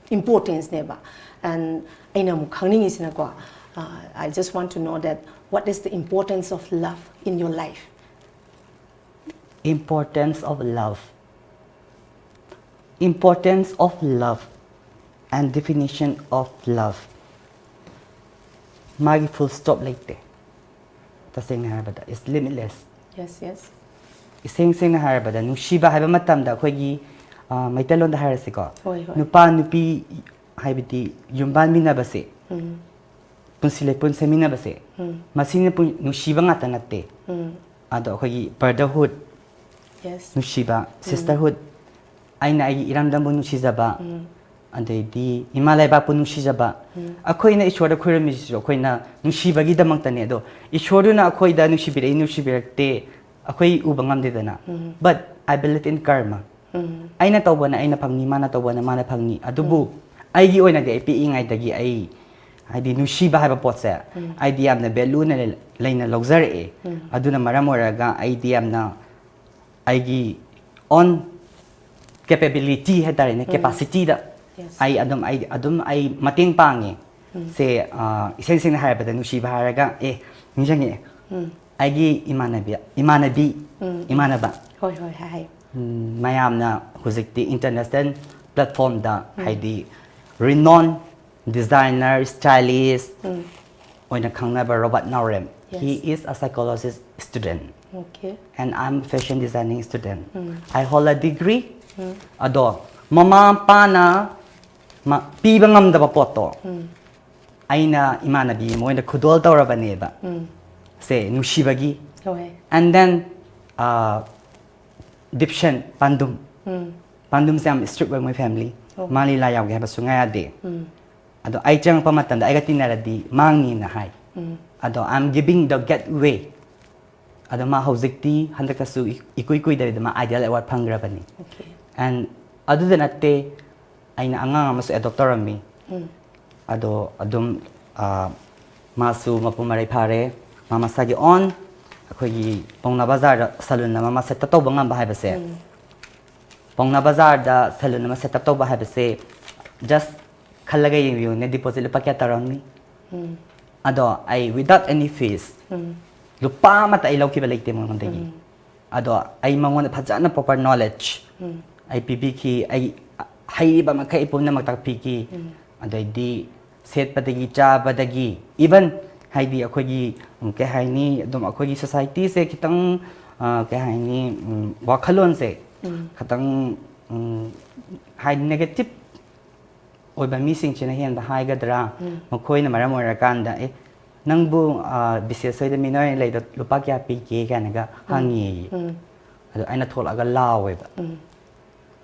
importanceꯅꯦꯕ꯫ And ꯑꯩꯅ ꯑꯃꯨꯛ ꯈꯪꯅꯤꯡꯉꯤꯁꯤꯅꯀꯣ, uh, I just want to know that what is the importance of love in your life? Importance of love. Importance of love and definition of love. ꯃꯥꯒꯤ full stop ꯂꯩꯇꯦ꯫ ꯇꯁꯦꯡꯅ ꯍꯥꯏꯔꯕꯗ, it's limitless. Yes, yes. ꯏꯁꯦꯡ ꯁꯦꯡꯅ ꯍꯥꯏꯔꯕꯗ, ꯅꯨꯡꯁꯤꯕ ꯍꯥꯏꯕ ꯃꯇꯝꯗ ꯑꯩꯈꯣꯏꯒꯤ, ꯑ, ꯃꯩꯇꯩꯂꯣꯟꯗ ꯍꯥꯏꯔꯁꯤꯀꯣ, ꯍꯣꯏ, ꯍꯣꯏ. ꯅꯨꯄꯥ ꯅꯨꯄꯤ ꯍꯥꯏꯕꯗꯤ ꯌꯨꯝꯕꯥꯟꯃꯤꯟꯅꯕꯁꯦ, ꯎꯝ, ꯄꯨꯟꯁꯤ ꯂꯩꯄꯨꯟ ꯁꯦꯝꯃꯤꯟꯅꯕꯁꯦ, ꯎꯝ, ꯃꯁꯤꯅ ꯄꯨꯟ-, ꯅꯨꯡꯁꯤꯕ ꯉꯥꯛꯇ ꯅꯠꯇꯦ꯫ ꯎꯝ. ꯑꯗꯣ ꯑꯩꯈꯣꯏꯒꯤ brotherhood, Yes. ꯅꯨꯡꯁꯤꯕ, sisterhood, ꯑꯩꯅ ꯑꯩꯒꯤ ꯏꯔꯝꯗꯝꯕꯨ ꯅꯨꯡꯁꯤꯖꯕ, ꯎꯝ. ꯑꯗꯩꯗꯤ ꯏꯃꯥ ꯂꯩꯕꯥꯛꯄꯨ ꯅꯨꯡꯁꯤꯖꯕ, ꯎꯝ. ꯑꯩꯈꯣꯏꯅ ꯏꯁꯣꯔꯗ ꯈꯣꯏꯔꯝꯃꯤꯁꯤꯁꯨ ꯑꯩꯈꯣꯏꯅ ꯅꯨꯡꯁꯤꯕꯒꯤꯗꯃꯛꯇꯅꯦ꯫ ꯑꯗꯣ ꯏꯁꯣꯔꯗꯨꯅ ꯑꯩꯈꯣꯏꯗ ꯅꯨꯡꯁꯤꯕꯤꯔꯛꯏ ꯅꯨꯡꯁꯤꯕꯤꯔꯛꯇꯦ ꯑꯩꯈꯣꯏ ꯎꯕ ꯉꯝꯗꯦꯗꯅ, ꯎꯝ. But I believe in karma. ꯎꯝ. ꯑꯩꯅ ꯇꯧꯕꯅ ꯑꯩꯅ ꯐꯪꯅꯤ, ꯃꯥꯅ ꯇꯧꯕꯅ ꯃꯥꯅ ꯐꯪꯅꯤ꯫ ꯑꯗꯨꯕꯨ ꯑꯩꯒꯤ ꯑꯣꯏꯅꯗꯤ ꯑꯩ ꯄꯤꯛꯏꯉꯩꯗꯒꯤ ꯑꯩ, ꯍꯥꯏꯗꯤ, ꯅꯨꯡꯁꯤꯕ ꯍꯥꯏꯕ ꯄꯣꯠꯁꯦ ꯎꯝ. ꯑꯩꯗꯤ ꯌꯥꯝꯅ valueꯅ ꯂꯩ-, ꯂꯩꯅ ꯂꯧꯖꯔꯛꯑꯦ꯫ ꯎꯝ. ꯑꯗꯨꯅ ꯃꯔꯝ ꯑꯣꯏꯔꯒ ꯑꯩꯗꯤ ꯌꯥꯝꯅ ꯑꯩꯒꯤ own capability ꯍꯥꯏꯇꯥꯔꯦꯅꯦ, ꯎꯝ. capacityꯗ Yes. ꯑꯩ ꯑꯗꯨꯝ, ꯑꯩ ꯑꯗꯨꯝ ꯑꯩ ꯃꯇꯦꯡ ꯄꯥꯡꯉꯦ꯫ ꯎꯝ. ꯁꯦ, ꯑ, ꯏꯁꯦꯡ ꯁꯦꯡꯅ ꯍꯥꯏꯔꯕꯗ, ꯅꯨꯡꯁꯤꯕ ꯍꯥꯏꯔꯒ, ꯑꯦ, ꯅꯤꯡꯁꯤꯡꯉꯛꯑꯦ꯫ ꯎꯝ. ꯑꯩꯒꯤ ꯏꯃꯥꯟꯅꯕꯤ, ꯏꯃꯥꯟꯅꯕꯤ, ꯎꯝ. ꯏꯃꯥꯟꯅꯕ, ꯍꯣꯏ, ꯍꯣꯏ, ꯍꯥꯏ, ꯍꯥꯏ꯫ ꯎꯝ, ꯃꯌꯥꯝꯅ ꯍꯧꯖꯤꯛꯇꯤ international platformꯗ, ꯍꯥꯏꯗꯤ, renowned designer, stylist ꯎꯝ. ꯑꯣꯏꯅ ꯈꯪꯅꯕ Robert Naorem. Yes. He is a psychologist student. Okay. And I'm fashion designing student. Um. I hold a degree. ꯎꯝ. ꯑꯗꯣ ꯃꯃꯥ ꯃꯄꯥꯅ ꯃ-, ꯄꯤꯕ ꯉꯝꯗꯕ ꯄꯣꯠꯇꯣ ꯎꯝ. ꯑꯩꯅ ꯏꯃꯥꯟꯅꯕꯤ ꯃꯣꯏꯅ ꯈꯨꯗꯣꯜ ꯇꯧꯔꯕꯅꯦꯕ꯫ ꯎꯝ. ꯁꯦ, ꯅꯨꯡꯁꯤꯕꯒꯤ꯫ ꯍꯣꯏ. And then, uh, Dipshen, ꯄꯥꯟꯗꯨꯝ꯫ ꯎꯝ. ꯄꯥꯟꯗꯨꯝꯁꯦ ꯌꯥꯝ strict ꯑꯣꯏ ꯃꯣꯏ family꯫ ꯑꯣ. ꯃꯥ ꯂꯤꯂꯥ ꯌꯥꯎꯒꯦ ꯍꯥꯏꯕ ꯁꯨꯡꯌꯥ ꯌꯥꯗꯦ꯫ ꯎꯝ. ꯑꯗꯣ ꯑꯩ ꯆꯪꯉꯛꯄ ꯃꯇꯝꯗ ꯑꯩꯒ ꯇꯤꯟꯅꯔꯗꯤ ꯃꯥꯡꯅꯤꯅ ꯍꯥꯏ꯫ ꯑꯗꯣ I am giving the gateway. ꯑꯗꯣ ꯃꯥ ꯍꯧꯖꯤꯛꯇꯤ ꯍꯟꯗꯛꯇꯁꯨ ꯏ- ꯏꯀꯨꯏ ꯀꯨꯏꯗꯕꯤꯗ ꯃꯥ Ideal Award ꯐꯪꯈ꯭ꯔꯕꯅꯤ. Okay. And ꯑꯗꯨꯗ ꯅꯠꯇꯦ, ꯑꯩꯅ ꯑꯉꯥꯡ ꯑꯃꯁꯨ adopt ꯇꯧꯔꯝꯃꯤ. ꯑꯗꯣ ꯑꯗꯨꯝ ꯑ, ꯃꯥꯁꯨ ꯃꯄꯨꯡ ꯃꯔꯩ ꯐꯥꯔꯦ. ꯃꯥ ꯃꯁꯥꯒꯤ own ꯑꯩꯈꯣꯏꯒꯤ ꯄꯥꯎꯅꯥ ꯕꯖꯥꯔꯗ saloon ꯑꯃ ꯃꯥ set up ꯇꯧꯕ ꯉꯝꯕ ꯍꯥꯏꯕꯁꯦ, ꯄꯥꯎꯅꯥ ꯕꯖꯥꯔꯗ saloon ꯑꯃ set up ꯇꯧꯕ ꯍꯥꯏꯕꯁꯦ, just ꯈꯜꯂꯒ ꯌꯦꯡꯕꯤꯌꯨꯅꯦ, deposit ꯂꯨꯄꯥ ꯀꯌꯥ ꯇꯧꯔꯝꯅꯤ? ꯑꯗꯣ ꯑꯩ without any fees, ꯂꯨꯄꯥ ꯑꯃꯠꯇ ꯑꯩ ꯂꯧꯈꯤꯕ ꯂꯩꯇꯦ ꯃꯉꯣꯟꯗꯒꯤ. ꯑꯗꯣ ꯑꯩ ꯃꯉꯣꯟꯗ ꯐꯖꯅ proper knowledge ꯑꯩ ꯄꯤꯕꯤꯈꯤ. ꯑꯩ ꯍꯩꯔꯤꯕ ꯃꯈꯩ ꯄꯨꯝꯅꯃꯛ ꯇꯥꯛꯄꯤꯈꯤ. ꯑꯗꯩꯗꯤ ꯁꯦꯠꯄꯗꯒꯤ ꯆꯥꯕꯗꯒꯤ, even ꯍꯥꯏꯗꯤ ꯑꯩꯈꯣꯏꯒꯤ, ꯎꯝ, ꯀꯩ ꯍꯥꯏꯅꯤ, ꯑꯗꯨꯝ ꯑꯩꯈꯣꯏꯒꯤ societyꯁꯦ ꯈꯤꯇꯪ, ꯑ, ꯀꯩ ꯍꯥꯏꯅꯤ, ꯎꯝ, ꯋꯥꯈꯜꯂꯣꯟꯁꯦ ꯈꯤꯇꯪ, ꯎꯝ, ꯍꯥꯏꯗꯤ negative ꯑꯣꯏꯕ ꯃꯤꯁꯤꯡꯁꯤꯅ ꯍꯦꯟꯕ ꯍꯥꯏꯒꯗ꯭ꯔꯥ, ꯃꯈꯣꯏꯅ ꯃꯔꯝ ꯑꯣꯏꯔꯀꯥꯟꯗ, "ꯑꯦ, ꯅꯪꯕꯨ, ꯑ, ꯕꯤꯁꯦꯁ ꯍꯣꯏꯗ ꯃꯤꯅꯔꯦꯜ ꯂꯩꯗꯣ ꯂꯨꯄꯥ ꯀꯌꯥ ꯄꯤꯒꯦ?" ꯀꯥꯏꯅꯒ ꯍꯪꯉꯦꯌꯦ. ꯑꯗꯣ ꯑꯩꯅ ꯊꯣꯛꯂꯛꯑꯒ ꯂꯥꯎꯋꯦꯕ,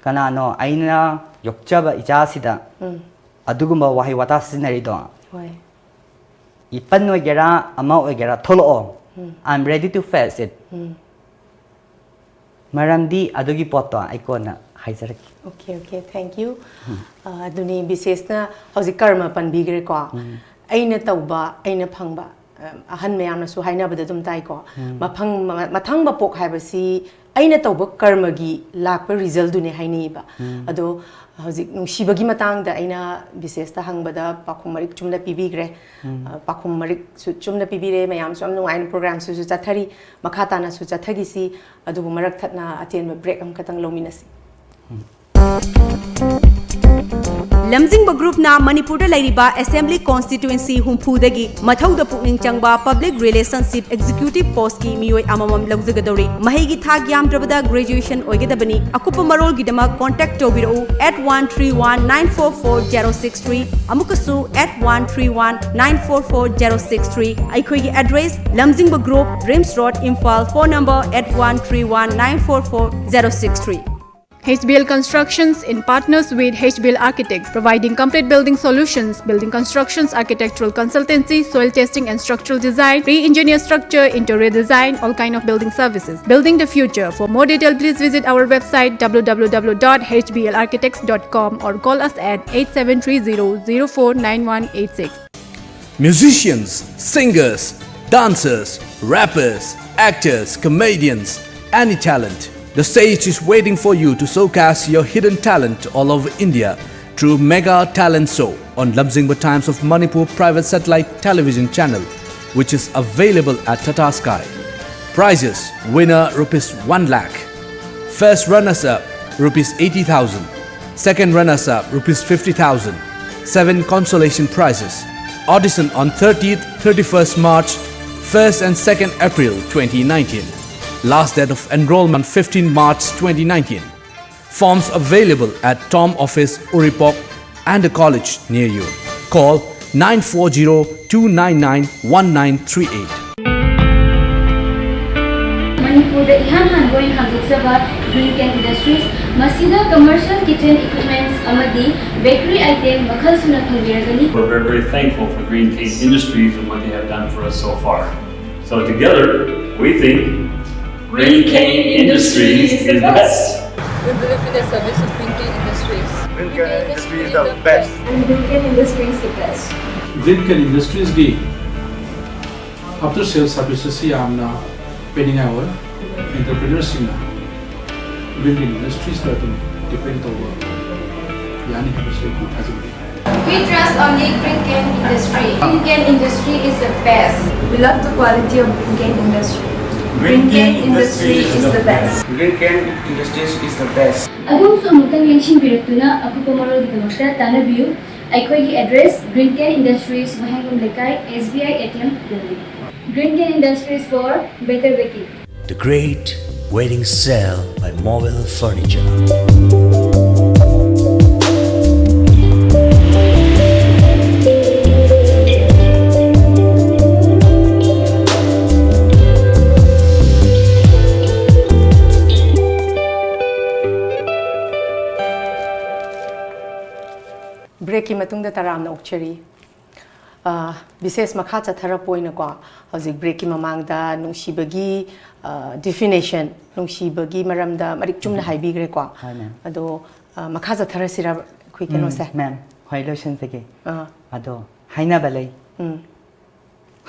"ꯀꯅꯥꯅꯣ? ꯑꯩꯅ ꯌꯣꯛꯆꯕ ꯏꯆꯥꯁꯤꯗ ꯑꯗꯨꯒꯨꯝꯕ ꯋꯥꯍꯩ ꯋꯥꯇꯥ ꯁꯤꯖꯤꯟꯅꯔꯤꯗꯣ? ꯍꯣꯏ. ꯏꯄꯟ ꯑꯣꯏꯒꯦꯔꯥ, ꯑꯃ ꯑꯣꯏꯒꯦꯔꯥ, ꯊꯣꯛꯂꯛꯑꯣ꯫ I am ready to face it." ꯃꯔꯝꯗꯤ ꯑꯗꯨꯒꯤ ꯄꯣꯠꯇꯣ ꯑꯩ ꯀꯣꯟꯅ ꯍꯥꯏꯖꯔꯛꯀꯦ꯫ Okay, okay, thank you. ꯑ, ꯑꯗꯨꯅꯤ ꯕꯤꯁꯦꯁꯅ ꯍꯧꯖꯤꯛ ꯀꯔꯃ ꯄꯟꯕꯤꯈ꯭ꯔꯦꯀꯣ. ꯑꯩꯅ ꯇꯧꯕ, ꯑꯩꯅ ꯐꯪꯕ, ꯑ, ꯑꯍꯟ ꯃꯌꯥꯝꯅꯁꯨ ꯍꯥꯏꯅꯕꯗ ꯑꯗꯨꯝ ꯇꯥꯏꯀꯣ. ꯃꯐꯪ-, ꯃ-, ꯃꯊꯪ ꯃꯄꯣꯛ ꯍꯥꯏꯕꯁꯤ ꯑꯩꯅ ꯇꯧꯕ ꯀꯔꯃꯒꯤ ꯂꯥꯛꯄ resultꯗꯨꯅꯦ ꯍꯥꯏꯅꯩꯌꯦꯕ꯫ ꯑꯗꯣ ꯍꯧꯖꯤꯛ ꯅꯨꯡꯁꯤꯕꯒꯤ ꯃꯇꯥꯡꯗ ꯑꯩꯅ ꯕꯤꯁꯦꯁꯇ ꯍꯪꯕꯗ ꯄꯥꯎꯈꯨꯝ ꯃꯔꯤꯛ ꯆꯨꯝꯅ ꯄꯤꯕꯤꯈ꯭ꯔꯦ꯫ ꯑ, ꯄꯥꯎꯈꯨꯝ ꯃꯔꯤꯛꯁꯨ ꯆꯨꯝꯅ ꯄꯤꯕꯤꯔꯦ꯫ ꯃꯌꯥꯝꯁꯨ ꯌꯥꯝ ꯅꯨꯡꯉꯥꯏꯅ programꯁꯤꯁꯨ ꯆꯠꯊꯔꯤ꯫ ꯃꯈꯥ ꯇꯥꯅꯁꯨ ꯆꯠꯊꯈꯤꯁꯤ꯫ ꯑꯗꯨꯕꯨ ꯃꯔꯛ ꯊꯠꯅ ꯑꯇꯦꯟꯕ break ꯑꯃꯈꯛꯇꯪ ꯂꯧꯃꯤꯟꯅꯁꯤ꯫ ꯂꯝꯖꯤꯡꯕ Groupꯅ ꯃꯅꯤꯄꯨꯔꯗ ꯂꯩꯔꯤꯕ Assembly Constituency ꯍꯨꯝꯐꯨꯗꯒꯤ ꯃꯊꯧꯗ ꯄꯨꯛꯅꯤꯡ ꯆꯪꯕ Public Relationship Executive Postꯀꯤ ꯃꯤꯑꯣꯏ ꯑꯃꯃꯝ ꯂꯧꯖꯒꯗꯧꯔꯤ꯫ ꯃꯍꯩꯒꯤ ꯊꯥꯛ ꯌꯥꯝꯗ꯭ꯔꯕꯗ graduation ꯑꯣꯏꯒꯗꯕꯅꯤ꯫ ꯑꯀꯨꯞꯄ ꯃꯔꯣꯜꯒꯤꯗꯃꯛ contact ꯇꯧꯕꯤꯔꯛꯎ eight one three one nine four four zero six three, ꯑꯃꯨꯛꯀꯁꯨ eight one three one nine four four zero six three꯫ ꯑꯩꯈꯣꯏꯒꯤ address: ꯂꯝꯖꯤꯡꯕ Group, RIMS Road, Imphal. Phone number eight one three one nine four four zero six three꯫ H B L Constructions, in partners with H B L Architects, providing complete building solutions, building constructions, architectural consultancy, soil testing and structural design, pre-engineered structure, interior design, all kind of building services. Building the future. For more detail, please visit our website w w w dot h b l architects dot com or call us at eight seven three zero zero four nine one eight six. Musicians, singers, dancers, rappers, actors, comedians, any talent. The stage is waiting for you to showcase your hidden talent all over India through Mega Talent Show on Lamjingba Times of Manipur private satellite television channel, which is available at Tata Sky. Prizes: winner rupees one lakh, first runners up rupees eighty thousand, second runners up rupees fifty thousand, seven consolation prizes. Audition on thirtieth, thirty-first March, first and second April twenty nineteen. Last date of enrollment fifteen March twenty nineteen. Forms available at Tom Office, Uripok, and a college near you. Call nine four zero two nine nine one nine three eight. ꯃꯅꯤꯄꯨꯔꯗ ꯏꯍꯥꯟ ꯍꯥꯟꯕ ꯑꯣꯏꯅ ꯍꯥꯡꯗꯣꯛꯆꯕ Green Can Industries, ꯃꯁꯤꯗ commercial kitchen equipments ꯑꯃꯗꯤ bakery item ꯃꯈꯜ ꯁꯨꯅ ꯐꯪꯕꯤꯔꯒꯅꯤ꯫ We're very, very thankful for Green Cane Industries and what they have done for us so far. So together, we think Green Cane Industries is the best. We believe in the service of Green Cane Industries. Green Can Industries is the best. And Green Can Industries is the best. Green Can Industries ꯒꯤ after sales service ꯑꯁꯤ ꯌꯥꯝꯅ ꯄꯤꯅꯤꯡꯉꯥꯏ ꯑꯣꯏ꯫ Entrepreneurs ꯁꯤꯡꯅ Green Can Industries ꯇ ꯑꯗꯨꯝ depend ꯇꯧꯕ ꯌꯥꯅꯤ ꯍꯥꯏꯕꯁꯤ ꯑꯩꯈꯣꯏ ꯊꯥꯖꯕ ꯂꯩ꯫ We trust only Green Can Industry. Green Can Industry is the best. We love the quality of Green Can Industry. Green Can Industry is the best. Green Can Industries is the best. ꯑꯗꯣꯝꯁꯨ ꯑꯃꯨꯛꯇꯪ ꯂꯦꯡꯁꯤꯟꯕꯤꯔꯛꯇꯨꯅ ꯑꯀꯨꯞꯄ ꯃꯔꯣꯜꯒꯤꯗꯃꯛꯇ ꯇꯥꯟꯅꯕꯤꯌꯨ꯫ ꯑꯩꯈꯣꯏꯒꯤ address: Green Can Industries, ꯋꯥꯍꯦꯡꯕꯝ ꯂꯩꯀꯥꯏ, S B I A T M building. Green Can Industries for better baking. The Great Wedding Sale by Mobile Furniture. ꯕ꯭ꯔꯦꯛꯀꯤ ꯃꯇꯨꯡꯗ ꯇꯔꯥꯝꯅ ꯑꯣꯛꯆꯔꯤ꯫ ꯑ, ꯕꯤꯁꯦꯁ ꯃꯈꯥ ꯆꯠꯊꯔꯛꯄ ꯑꯣꯏꯅꯀꯣ, ꯍꯧꯖꯤꯛ ꯕ꯭ꯔꯦꯛꯀꯤ ꯃꯃꯥꯡꯗ ꯅꯨꯡꯁꯤꯕꯒꯤ, ꯑ, ꯗꯤꯐꯤꯅꯦꯁꯟ, ꯅꯨꯡꯁꯤꯕꯒꯤ ꯃꯔꯝꯗ ꯃꯔꯤꯛ ꯆꯨꯝꯅ ꯍꯥꯏꯕꯤꯈ꯭ꯔꯦꯀꯣ꯫ ꯍꯣꯏ, ꯃꯦꯝ꯫ ꯑꯗꯣ, ꯑ, ꯃꯈꯥ ꯆꯠꯊꯔꯁꯤꯔ ꯑꯩꯈꯣꯏ ꯀꯩꯅꯣꯁꯦ? ꯎꯝ, ꯃꯦꯝ, ꯍꯣꯏ, ꯂꯣꯏꯁꯤꯟꯖꯒꯦ꯫ ꯑꯥ, ꯑꯗꯣ ꯍꯥꯏꯅꯕ ꯂꯩ, ꯎꯝ,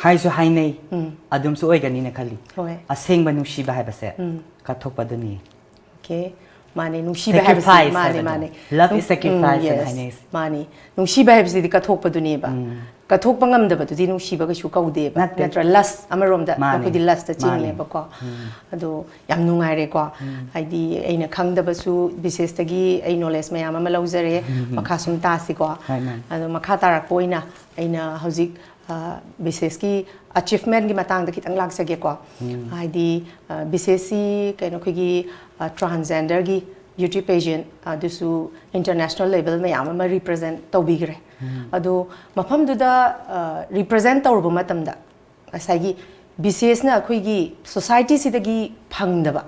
ꯍꯥꯏꯁꯨ ꯍꯥꯏꯅꯩ, ꯎꯝ, ꯑꯗꯨꯝꯁꯨ ꯑꯣꯏꯒꯅꯤꯅ ꯈꯜꯂꯤ꯫ ꯍꯣꯏ꯫ ꯑꯁꯦꯡꯕ ꯅꯨꯡꯁꯤꯕ ꯍꯥꯏꯕꯁꯦ ꯎꯝ꯫ ꯀꯠꯊꯣꯛꯄꯗꯨꯅꯤ꯫ ꯑꯣꯀꯦ꯫ ꯃꯥꯅꯦ, ꯅꯨꯡꯁꯤꯕ ꯍꯥꯏꯕꯁꯤ, Sacrifice ꯃꯥꯅꯦ, ꯍꯥꯏꯕꯗꯣ꯫ ꯃꯥꯅꯦ꯫ Love is ꯅꯨꯡ- sacrifice ꯎꯝ, ꯍꯥꯏꯅ yes, ꯍꯥꯏꯅꯩꯁꯦ꯫ ꯃꯥꯅꯦ꯫ ꯅꯨꯡꯁꯤꯕ ꯍꯥꯏꯕꯁꯤꯗꯤ ꯀꯠꯊꯣꯛꯄꯗꯨꯅꯦꯕ꯫ ꯎꯝ꯫ ꯀꯠꯊꯣꯛꯄ ꯉꯝꯗꯕꯗꯨꯗꯤ ꯅꯨꯡꯁꯤꯕ ꯀꯩꯁꯨ ꯀꯧꯗꯦꯕ꯫ ꯅꯠꯇꯦ꯫ ꯅꯠꯇ꯭ꯔꯥ? ꯂꯁ ꯑꯃꯔꯣꯝꯗ ꯃꯥꯅꯦ, ꯑꯩꯈꯣꯏꯗꯤ ꯂꯁꯇ ꯃꯥꯅꯦ꯫ ꯆꯤꯡꯉꯦꯕꯀꯣ꯫ ꯎꯝ꯫ ꯑꯗꯣ ꯌꯥꯝ ꯅꯨꯡꯉꯥꯏꯔꯦꯀꯣ꯫ ꯎꯝ꯫ ꯍꯥꯏꯗꯤ ꯑꯩꯅ ꯈꯪꯗꯕꯁꯨ ꯕꯤꯁꯦꯁꯇꯒꯤ ꯑꯩ ꯅꯣꯂꯦꯖ ꯃꯌꯥꯝ ꯑꯃ ꯂꯧꯖꯔꯦ꯫ ꯎꯝ꯫ ꯃꯈꯥ ꯁꯨꯝ ꯇꯥꯁꯤꯀꯣ꯫ ꯍꯣꯏ, ꯃꯦꯝ꯫ ꯑꯗꯣ ꯃꯈꯥ ꯇꯥꯔꯛꯄ ꯑꯣꯏꯅ ꯑꯩꯅ ꯍꯧꯖꯤꯛ, ꯑ, ꯕꯤꯁꯦꯁꯀꯤ ꯑꯆꯤꯚꯃꯦꯟꯒꯤ ꯃꯇꯥꯡꯗ ꯈꯤꯇꯪ ꯂꯥꯛꯆꯒꯦꯀꯣ꯫ ꯎꯝ꯫ ꯍꯥꯏꯗꯤ, ꯑ, ꯕꯤꯁꯦꯁꯁꯤ ꯀꯩꯅꯣ ꯑꯩꯈꯣꯏꯒꯤ, ꯑ, ꯇ꯭ꯔꯥꯟꯁꯖꯦꯟꯗꯔꯒꯤ ꯕ꯭ꯌꯨꯇꯤ ꯄꯦꯖꯦꯟ ꯑꯗꯨꯁꯨ ꯏꯟꯇꯔꯅꯦꯁꯅꯦꯜ ꯂꯦꯚꯦꯜ ꯃꯌꯥꯝ ꯑꯃ ꯔꯤꯄ꯭ꯔꯖꯦꯟ ꯇꯧꯕꯤꯈ꯭ꯔꯦ꯫ ꯎꯝ꯫ ꯑꯗꯣ ꯃꯐꯝꯗꯨꯗ, ꯑ, ꯔꯤꯄ꯭ꯔꯖꯦꯟ ꯇꯧꯔꯨꯕ ꯃꯇꯝꯗ ꯉꯁꯥꯏꯒꯤ ꯕꯤꯁꯦꯁꯅ ꯑꯩꯈꯣꯏꯒꯤ ꯁꯣꯁꯥꯏꯇꯤꯁꯤꯗꯒꯤ ꯐꯪꯗꯕ,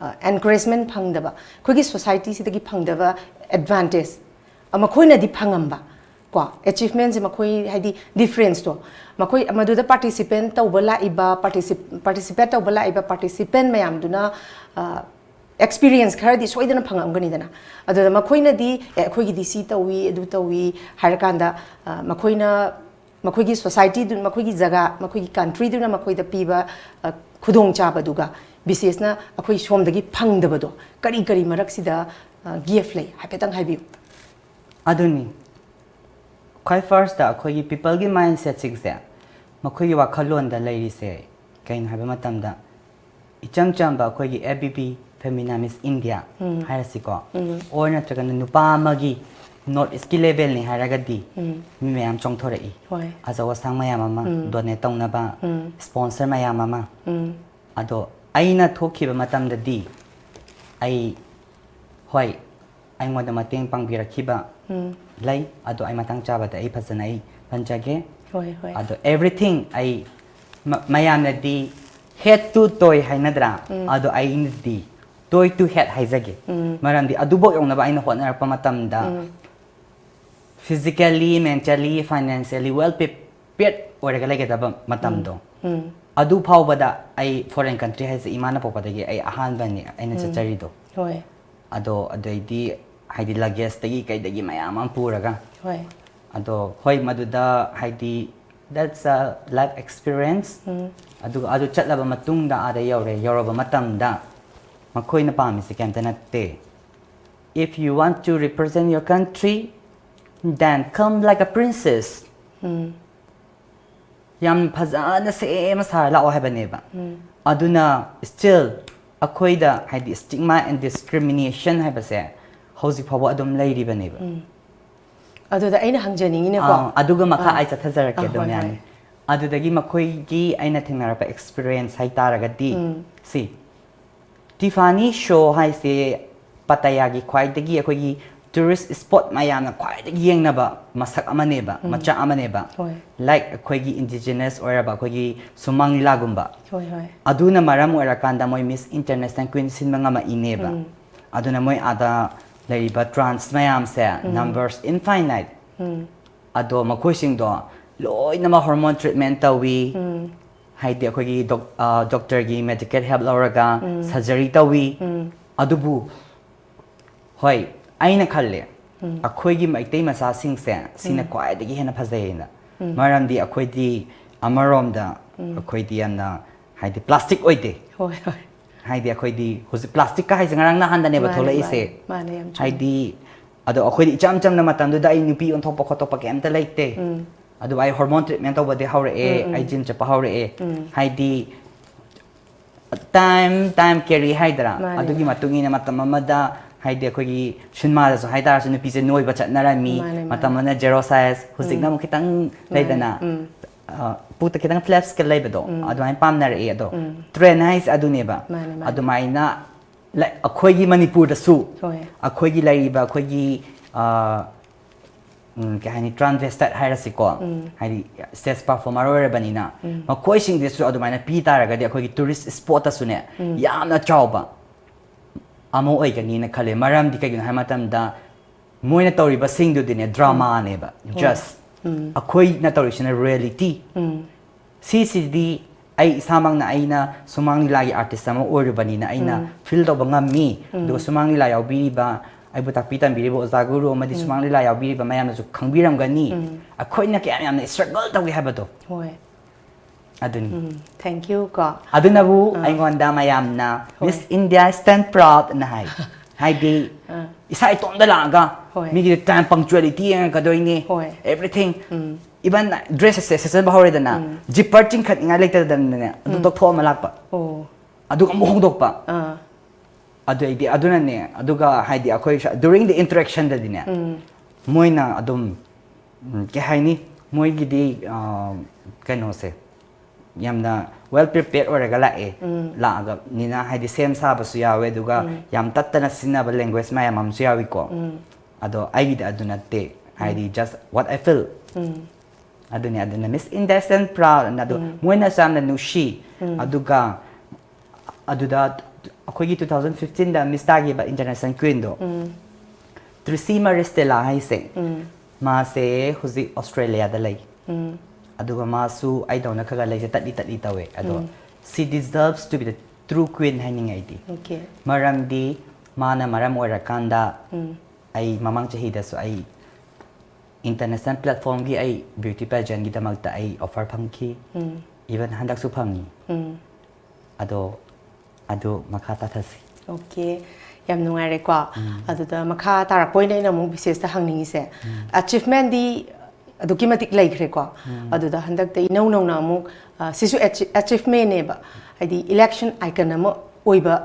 ꯑ, ꯑꯦꯟꯀꯔꯦꯖꯃꯦꯟ ꯐꯪꯗꯕ, ꯑꯩꯈꯣꯏꯒꯤ ꯁꯣꯁꯥꯏꯇꯤꯁꯤꯗꯒꯤ ꯐꯪꯗꯕ ꯑꯦꯗꯚꯥꯟꯇꯦꯖ, ꯑ, ꯃꯈꯣꯏꯅꯗꯤ ꯐꯪꯉꯝꯕ ꯀꯣ, ꯑꯦꯆꯤꯚꯃꯦꯟꯁꯦ ꯃꯈꯣꯏ, ꯍꯥꯏꯗꯤ ꯗꯤꯐ꯭ꯔꯦꯟꯁꯇꯣ, ꯃꯈꯣꯏ ꯃꯗꯨꯗ ꯄꯥꯔꯇꯤꯁꯤꯄꯦꯟ ꯇꯧꯕ ꯂꯥꯛꯏꯕ, ꯄꯥꯔꯇꯤꯁꯤꯄꯦꯠ ꯇꯧꯕ ꯂꯥꯛꯏꯕ ꯄꯥꯔꯇꯤꯁꯤꯄꯦꯟ ꯃꯌꯥꯝꯗꯨꯅ, ꯑ, ꯑꯦꯛꯁꯄꯤꯔꯤꯌꯦꯟꯁ ꯈꯔꯗꯤ ꯁꯣꯏꯗꯅ ꯐꯪꯉꯝꯒꯅꯤꯗꯅ꯫ ꯑꯗꯨꯗ ꯃꯈꯣꯏꯅꯗꯤ, "ꯑꯦ, ꯑꯩꯈꯣꯏꯒꯤꯗꯤ ꯁꯤ ꯇꯧꯏ, ꯑꯗꯨ ꯇꯧꯏ" ꯍꯥꯏꯔꯀꯥꯟꯗ, ꯑ, ꯃꯈꯣꯏꯅ, ꯃꯈꯣꯏꯒꯤ ꯁꯣꯁꯥꯏꯇꯤꯗꯨ, ꯃꯈꯣꯏꯒꯤ ꯖꯒꯥ, ꯃꯈꯣꯏꯒꯤ ꯀꯟꯇ꯭ꯔꯤꯗꯨꯅ ꯃꯈꯣꯏꯗ ꯄꯤꯕ, ꯑ, ꯈꯨꯗꯣꯡꯆꯥꯕꯗꯨꯒ ꯕꯤꯁꯦꯁꯅ ꯑꯩꯈꯣꯏ ꯁꯣꯝꯗꯒꯤ ꯐꯪꯗꯕꯗꯣ ꯀꯔꯤ ꯀꯔꯤ ꯃꯔꯛꯁꯤꯗ, ꯑ, ꯒꯦꯞ ꯂꯩ? ꯍꯥꯏꯐꯦꯠꯇꯪ ꯍꯥꯏꯕꯤꯌꯨ꯫ ꯑꯗꯨꯅꯤ꯫ ꯈ꯭ꯋꯥꯏ ꯐꯥꯔꯁꯇ ꯑꯩꯈꯣꯏꯒꯤ ꯄꯤꯄꯜꯒꯤ ꯃꯥꯏꯟꯁꯦꯠꯁꯤꯡꯁꯦ, ꯃꯈꯣꯏꯒꯤ ꯋꯥꯈꯜꯂꯣꯟꯗ ꯂꯩꯔꯤꯁꯦ ꯀꯩꯅꯣ ꯍꯥꯏꯕ ꯃꯇꯝꯗ, ꯏꯆꯝ ꯆꯝꯕ ꯑꯩꯈꯣꯏꯒꯤ F B P Femina miss India um. ꯍꯥꯏꯔꯁꯤꯀꯣ, ꯎꯝ꯫ ꯑꯣꯔ ꯅꯠꯇ꯭ꯔꯒꯅ ꯅꯨꯄꯥ ꯑꯃꯒꯤ ꯅꯣꯔꯠ ꯏꯁꯀꯤ ꯂꯦꯚꯦꯜꯅꯤ ꯍꯥꯏꯔꯒꯗꯤ, ꯎꯝ꯫ ꯃꯤ ꯃꯌꯥꯝ ꯆꯣꯡꯊꯣꯔꯛꯏ꯫ ꯍꯣꯏ꯫ ꯑꯆꯧ ꯑꯁꯥꯡ ꯃꯌꯥꯝ ꯑꯃ, ꯎꯝ꯫ ꯗꯣꯅꯦꯠ ꯇꯧꯅꯕ, ꯎꯝ꯫ ꯁ꯭ꯄꯣꯟꯁꯔ ꯃꯌꯥꯝ ꯑꯃ꯫ ꯎꯝ꯫ ꯑꯗꯣ ꯑꯩꯅ ꯊꯣꯛꯈꯤꯕ ꯃꯇꯝꯗꯗꯤ ꯑꯩ, ꯍꯣꯏ, ꯑꯩꯉꯣꯟꯗ ꯃꯇꯦꯡ ꯄꯥꯡꯕꯤꯔꯛꯈꯤꯕ ꯎꯝ꯫ ꯂꯩ, ꯑꯗꯣ ꯑꯩ ꯃꯇꯥꯡ ꯆꯥꯕꯗ ꯑꯩ ꯐꯖꯅ ꯑꯩ ꯄꯟꯖꯒꯦ꯫ ꯍꯣꯏ, ꯍꯣꯏ꯫ ꯑꯗꯣ ꯑꯦꯚ꯭ꯔꯤꯊꯤꯡ ꯑꯩ ꯃ-, ꯃꯌꯥꯝꯅꯗꯤ ꯍꯦꯠ ꯇꯨ ꯇꯣꯏ ꯍꯥꯏꯅꯗ꯭ꯔꯥ? ꯎꯝ꯫ ꯑꯗꯣ ꯑꯩꯅꯗꯤ ꯇꯣꯏ ꯇꯨ ꯍꯦꯠ ꯍꯥꯏꯖꯒꯦ꯫ ꯎꯝ꯫ ꯃꯔꯝꯗꯤ ꯑꯗꯨꯐꯥꯎ ꯌꯧꯅꯕ ꯑꯩꯅ ꯍꯣꯠꯅꯔꯛꯄ ꯃꯇꯝꯗ ꯎꯝ꯫ Physically, mentally, financially well prepared ꯑꯣꯏꯔꯒ ꯂꯩꯒꯗꯕ ꯃꯇꯝꯗꯣ, ꯑꯗꯨ ꯐꯥꯎꯕꯗ ꯑꯩ foreign country ꯍꯥꯏꯁꯦ ꯏꯃꯥꯅ ꯄꯣꯛꯄꯗꯒꯤ ꯑꯩ ꯑꯍꯥꯟꯕꯅꯤ ꯑꯩꯅ ꯆꯠꯆꯔꯤꯗꯣ꯫ ꯍꯣꯏ ꯑꯗꯣ ꯑꯗꯩꯗꯤ ꯍꯥꯏꯗꯤ ꯂꯒꯦꯖꯇꯒꯤ ꯀꯩꯗꯒꯤ ꯃꯌꯥꯝ ꯑꯃ ꯄꯨꯔꯒ, ꯍꯣꯏ ꯑꯗꯣ ꯍꯣꯏ, ꯃꯗꯨꯗ ꯍꯥꯏꯗꯤ that's a life experience꯫ ꯑꯗꯨꯒ ꯑꯗꯨ ꯆꯠꯂꯕ ꯃꯇꯨꯡꯗ, ꯑꯥꯗ ꯌꯧꯔꯦ, ꯌꯧꯔꯕ ꯃꯇꯝꯗ ꯃꯈꯣꯏꯅ ꯄꯥꯝꯃꯤꯁꯦ ꯀꯩꯝꯇ ꯅꯠꯇꯦ, "If you want to represent your country, then come like a princess." ꯌꯥꯝ ꯐꯖꯅ ꯁꯦꯝꯃ ꯁꯥꯔ ꯂꯥꯛꯑꯣ ꯍꯥꯏꯕꯅꯦꯕ꯫ ꯑꯗꯨꯅ still ꯑꯩꯈꯣꯏꯗ ꯍꯥꯏꯗꯤ stigma and discrimination ꯍꯥꯏꯕꯁꯦ ꯍꯧꯖꯤꯛ ꯐꯥꯎꯕ ꯑꯗꯨꯝ ꯂꯩꯔꯤꯕꯅꯦꯕ꯫ ꯑꯗꯨꯗ ꯑꯩꯅ ꯍꯪꯖꯅꯤꯡꯉꯤꯅꯦꯀꯣ꯫ ꯑꯥ, ꯑꯗꯨꯒ ꯃꯈꯥ ꯑꯥ꯫ ꯑꯩ ꯆꯠꯊꯖꯔꯛꯀꯦ ꯑꯥ, ꯑꯗꯨꯝ ꯍꯣꯏ, ꯌꯥꯅꯤ꯫ ꯍꯣꯏ꯫ ꯑꯗꯨꯗꯒꯤ ꯃꯈꯣꯏꯒꯤ ꯑꯩꯅ ꯊꯦꯡꯅꯔꯛꯄ experience ꯍꯥꯏꯇꯥꯔꯒꯗꯤ, ꯁꯤ ꯇꯤꯐꯥꯅꯤ ꯁꯣ ꯍꯥꯏꯁꯦ ꯄꯇꯌꯥꯒꯤ ꯈ꯭ꯋꯥꯏꯗꯒꯤ ꯑꯩꯈꯣꯏꯒꯤ tourist spot ꯃꯌꯥꯝꯅ ꯈ꯭ꯋꯥꯏꯗꯒꯤ ꯌꯦꯡꯅꯕ ꯃꯁꯛ ꯑꯃꯅꯦꯕ, ꯃꯆꯥꯛ ꯑꯃꯅꯦꯕ꯫ ꯍꯣꯏ꯫ Like ꯑꯩꯈꯣꯏꯒꯤ indigenous ꯑꯣꯏꯔꯕ ꯑꯩꯈꯣꯏꯒꯤ ꯁꯨꯃꯥꯡ ꯂꯤꯂꯥꯒꯨꯝꯕ꯫ ꯍꯣꯏ ꯍꯣꯏ꯫ ꯑꯗꯨꯅ ꯃꯔꯝ ꯑꯣꯏꯔꯀꯥꯟꯗ ꯃꯣꯏ Miss International Queen ꯁꯤꯟꯕ ꯉꯝꯃꯛꯏꯅꯦꯕ꯫ ꯑꯗꯨꯅ ꯃꯣꯏ ꯑꯥꯗ ꯂꯩꯔꯤꯕ trans ꯃꯌꯥꯝꯁꯦ numbers infinite꯫ ꯑꯗꯣ ꯃꯈꯣꯏꯁꯤꯡꯗꯣ ꯂꯣꯏꯅꯃꯛ hormone treatment ꯇꯧꯏ꯫ ꯍꯥꯏꯗꯤ ꯑꯩꯈꯣꯏꯒꯤ doc- ꯑ, doctorꯒꯤ medical help ꯂꯧꯔꯒ surgery ꯇꯧꯏ꯫ ꯑꯗꯨꯕꯨ ꯍꯣꯏ, ꯑꯩꯅ ꯈꯜꯂꯦ ꯑꯩꯈꯣꯏꯒꯤ ꯃꯩꯇꯩ ꯃꯆꯥꯁꯤꯡꯁꯦ ꯁꯤꯅ ꯈ꯭ꯋꯥꯏꯗꯒꯤ ꯍꯦꯟꯅ ꯐꯖꯩꯌꯦꯅ꯫ ꯃꯔꯝꯗꯤ ꯑꯩꯈꯣꯏꯗꯤ ꯑꯃꯔꯣꯝꯗ ꯑꯩꯈꯣꯏꯗꯤ ꯌꯥꯝꯅ ꯍꯥꯏꯗꯤ plastic ꯑꯣꯏꯗꯦ꯫ ꯍꯣꯏ ꯍꯣꯏ꯫ ꯍꯥꯏꯗꯤ ꯑꯩꯈꯣꯏꯗꯤ ꯍꯧꯖꯤꯛ plasticꯀ ꯍꯥꯏꯁꯦ ꯉꯔꯥꯡ ꯅꯍꯥꯟꯗꯅꯦꯕ ꯃꯥꯅꯦ, ꯊꯣꯛꯂꯛꯏꯁꯦ꯫ ꯃꯥꯅꯦ, ꯃꯥꯅꯦ, ꯌꯥꯝ ꯆꯨꯝꯃꯦ꯫ ꯍꯥꯏꯗꯤ ꯑꯗꯣ ꯑꯩꯈꯣꯏꯗꯤ ꯏꯆꯝ ꯆꯝꯅ ꯃꯇꯝꯗꯨꯗ ꯑꯩ ꯅꯨꯄꯤ ꯑꯣꯟꯊꯣꯛꯄ ꯈꯣꯠꯇꯣꯛꯄ ꯀꯩꯝꯇ ꯂꯩꯇꯦ꯫ ꯑꯗꯨꯕꯨ ꯑꯩ hormone treatment ꯇꯧꯕꯗꯤ ꯍꯧꯔꯛꯑꯦ, ꯑꯩ gym ꯆꯠꯄ ꯍꯧꯔꯛꯑꯦ꯫ ꯍꯥꯏꯗꯤ time time carry ꯍꯥꯏꯗ꯭ꯔꯥ, ꯃꯥꯅꯦ, ꯑꯗꯨꯒꯤ ꯃꯥꯅꯦ꯫ ꯃꯇꯨꯡ ꯏꯟꯅ ꯃꯇꯝ ꯑꯃꯗ ꯍꯥꯏꯗꯤ ꯑꯩꯈꯣꯏꯒꯤ ꯁꯤꯅꯦꯃꯥꯗꯁꯨ ꯍꯥꯏꯇꯥꯔꯁꯨ ꯅꯨꯄꯤꯁꯦ ꯅꯣꯏꯕ ꯆꯠꯅꯔꯝꯃꯤ꯫ ꯃꯥꯅꯦ, ꯃꯥꯅꯦ꯫ ꯃꯇꯝ ꯑꯃꯗ zero size, ꯍꯧꯖꯤꯛꯅ ꯑꯃꯨꯛ ꯈꯤꯇꯪ ꯂꯩꯗꯅ, ꯎꯝ꯫ ꯑ, ꯄꯨꯛꯇ ꯈꯤꯇꯪ flapsꯀ ꯂꯩꯕꯗꯣ ꯑꯗꯨꯃꯥꯏꯅ ꯄꯥꯝꯅꯔꯛꯑꯦ꯫ ꯑꯗꯣ trend ꯍꯥꯏꯁꯦ ꯑꯗꯨꯅꯦꯕ꯫ ꯃꯥꯅꯦ, ꯃꯥꯅꯦ꯫ ꯑꯗꯨꯃꯥꯏꯅ like ꯑꯩꯈꯣꯏꯒꯤ ꯃꯅꯤꯄꯨꯔꯗꯁꯨ ꯍꯣꯏ꯫ ꯑꯩꯈꯣꯏꯒꯤ ꯂꯩꯔꯤꯕ ꯑꯩꯈꯣꯏꯒꯤ ꯑ, ꯎꯝ, ꯀꯩ ꯍꯥꯏꯅꯤ, transvestite ꯍꯥꯏꯔꯁꯤꯀꯣ, ꯍꯥꯏꯗꯤ stage performer ꯑꯣꯏꯔꯕꯅꯤꯅ ꯃꯈꯣꯏꯁꯤꯡꯗꯁꯨ ꯑꯗꯨꯃꯥꯏꯅ ꯄꯤ ꯇꯥꯔꯒꯗꯤ ꯑꯩꯈꯣꯏꯒꯤ tourist spotꯇꯁꯨꯅꯦ ꯌꯥꯝꯅ ꯆꯥꯎꯕ ꯑꯃ ꯑꯣꯏꯒꯅꯤꯅ ꯈꯜꯂꯦ꯫ ꯃꯔꯝꯗꯤ ꯀꯩꯒꯤꯅꯣ ꯍꯥꯏꯕ ꯃꯇꯝꯗ ꯃꯣꯏꯅ ꯇꯧꯔꯤꯕꯁꯤꯡꯗꯨꯗꯤꯅꯦ ꯗ꯭ꯔꯃꯥꯅꯦꯕ, just ꯑꯩꯈꯣꯏꯅ ꯇꯧꯔꯤꯁꯤꯅ ꯔꯤꯌꯦꯂꯤꯇꯤ꯫ ꯁꯤꯁꯤꯗꯤ ꯑꯩ ꯏꯁꯥꯃꯛꯅ, ꯑꯩꯅ ꯁꯨꯃꯥꯡ ꯂꯤꯂꯥꯒꯤ ꯑꯥꯔꯇꯤꯁ ꯑꯃ ꯑꯣꯏꯔꯨꯕꯅꯤꯅ ꯑꯩꯅ ꯐꯤꯜ ꯇꯧꯕ ꯉꯝꯃꯤ꯫ ꯑꯗꯨꯒ ꯁꯨꯃꯥꯡ ꯂꯤꯂꯥ ꯌꯥꯎꯕꯤꯔꯤꯕ, ꯑꯩꯕꯨ ꯇꯥꯛꯄꯤ ꯇꯝꯕꯤꯔꯤꯕ ꯑꯣꯖꯥ ꯒꯨꯔꯨ ꯑꯃꯗꯤ ꯁꯨꯃꯥꯡ ꯂꯤꯂꯥ ꯌꯥꯎꯕꯤꯔꯤꯕ ꯃꯌꯥꯝꯅꯁꯨ ꯈꯪꯕꯤꯔꯝꯒꯅꯤ, ꯑꯩꯈꯣꯏꯅ ꯀꯌꯥꯝ ꯌꯥꯝꯅ ꯏꯁꯇ꯭ꯔꯒꯜ ꯇꯧꯏ ꯍꯥꯏꯕꯗꯣ꯫ ꯍꯣꯏ꯫ ꯑꯗꯨꯅꯤ꯫ ꯎꯝ, thank you ꯀꯣ꯫ ꯑꯗꯨꯅꯕꯨ ꯑꯩꯉꯣꯟꯗ ꯃꯌꯥꯝꯅ ꯍꯣꯏ꯫ Miss India stand proud ꯅ ꯍꯥꯏ꯫ ꯍꯥꯏꯗꯤ ꯏꯁꯥ ꯏꯇꯣꯝꯗ ꯂꯥꯛꯑꯒ ꯍꯣꯏ꯫ ꯃꯤꯒꯤ ꯇꯥꯏꯝ ꯄꯪꯆꯨꯋꯦꯂꯤꯇꯤ ꯌꯦꯡꯉꯛꯀꯗꯣꯏꯅꯤ꯫ ꯍꯣꯏ꯫ Everything꯫ Even dress ꯑꯁꯦ ꯁꯦꯠꯆꯟꯕ ꯍꯧꯔꯦꯗꯅ, ꯖꯤꯞꯄꯔ ꯆꯤꯡꯈꯠꯅꯤꯡꯉꯥꯏ ꯂꯩꯇꯗꯅꯅꯦ ꯑꯗꯨ ꯇꯧꯊꯣꯛꯑꯝꯃ ꯂꯥꯛꯄ꯫ ꯑꯣ꯫ ꯑꯗꯨꯒ ꯑꯃꯨꯛ ꯍꯣꯡꯗꯣꯛꯄ꯫ ꯑꯥ꯫ ꯑꯗꯨ ꯑꯩꯗꯤ ꯑꯗꯨꯅꯅꯦ꯫ ꯑꯗꯨꯒ ꯍꯥꯏꯗꯤ ꯑꯩꯈꯣꯏ during the interaction ꯗꯗꯤꯅꯦ, ꯃꯣꯏꯅ ꯑꯗꯨꯝ, ꯎꯝ, ꯀꯩ ꯍꯥꯏꯅꯤ, ꯃꯣꯏꯒꯤꯗꯤ, ꯑ, ꯀꯩꯅꯣꯁꯦ ꯌꯥꯝꯅ well prepared ꯑꯣꯏꯔꯒ ꯂꯥꯛꯑꯦ꯫ ꯂꯥꯛꯑꯒꯅꯤꯅ ꯍꯥꯏꯗꯤ ꯁꯦꯝ ꯁꯥꯕꯁꯨ ꯌꯥꯎꯋꯦ, ꯑꯗꯨꯒ ꯌꯥꯝ ꯇꯠꯇꯅ ꯁꯤꯖꯤꯟꯅꯕ ꯂꯦꯡꯒ꯭ꯋꯦꯖ ꯃꯌꯥꯝ ꯑꯃꯁꯨ ꯌꯥꯎꯏꯀꯣ꯫ ꯑꯗꯣ ꯑꯩꯒꯤꯗꯤ ꯑꯗꯨ ꯅꯠꯇꯦ, ꯍꯥꯏꯗꯤ just what I feel꯫ ꯑꯗꯨꯅꯦ꯫ ꯑꯗꯨꯅ Miss India stand proud ꯑꯗꯣ ꯃꯣꯏꯅꯁꯨ ꯌꯥꯝꯅ ꯅꯨꯡꯁꯤ꯫ ꯑꯗꯨꯒ ꯑꯗꯨꯗ ꯑꯩꯈꯣꯏꯒꯤ two thousand fifteen ꯗ ꯃꯤꯁ ꯇꯥꯈꯤꯕ international queen ꯗꯣ, ꯇ꯭ꯔꯤꯁꯤ ꯃꯔꯤꯁꯇꯦꯂꯥ ꯍꯥꯏꯁꯦ, ꯃꯥꯁꯦ ꯍꯧꯖꯤꯛ ꯑꯣꯁꯇ꯭ꯔꯦꯂꯤꯌꯥꯗ ꯂꯩ꯫ ꯑꯗꯨꯒ ꯃꯥꯁꯨ ꯑꯩꯗꯧꯅ ꯈꯔ ꯈꯔ ꯂꯩꯁꯦ ꯇꯠꯂꯤ ꯇꯠꯂꯤ ꯇꯧꯋꯦ꯫ ꯑꯗꯣ she deserves to be the true queen ꯍꯥꯏꯅꯤꯡꯉꯦ ꯑꯩꯗꯤ꯫ Okay꯫ ꯃꯔꯝꯗꯤ ꯃꯥꯅ ꯃꯔꯝ ꯑꯣꯏꯔꯀꯥꯟꯗ ꯑꯩ ꯃꯃꯥꯡ ꯆꯍꯤꯗꯁꯨ ꯑꯩ international platform ꯒꯤ ꯑꯩ beauty pageant ꯒꯤꯗꯃꯛꯇ ꯑꯩ offer ꯐꯪꯈꯤ꯫ Even ꯍꯟꯗꯛꯁꯨ ꯐꯪꯉꯤ꯫ ꯑꯗꯣ ꯑꯗꯨ ꯃꯈꯥ ꯇꯥꯊꯁꯤ꯫ Okay꯫ ꯌꯥꯝ ꯅꯨꯡꯉꯥꯏꯔꯦꯀꯣ꯫ ꯑꯗꯨꯗ ꯃꯈꯥ ꯇꯥꯔꯛꯄ ꯑꯣꯏꯅ ꯑꯩꯅ ꯑꯃꯨꯛ ꯕꯤꯁꯦꯁꯇ ꯍꯪꯅꯤꯡꯉꯤꯁꯦ, achievement ꯗꯤ ꯑꯗꯨꯛꯀꯤ ꯃꯇꯤꯛ ꯂꯩꯈ꯭ꯔꯦꯀꯣ꯫ ꯑꯗꯨꯗ ꯍꯟꯗꯛꯇ ꯏꯅꯧ ꯅꯧꯅ ꯑꯃꯨꯛ, ꯑ, ꯁꯤꯁꯨ achievement ꯅꯦꯕ, ꯍꯥꯏꯗꯤ election icon ꯑꯃ ꯑꯣꯏꯕ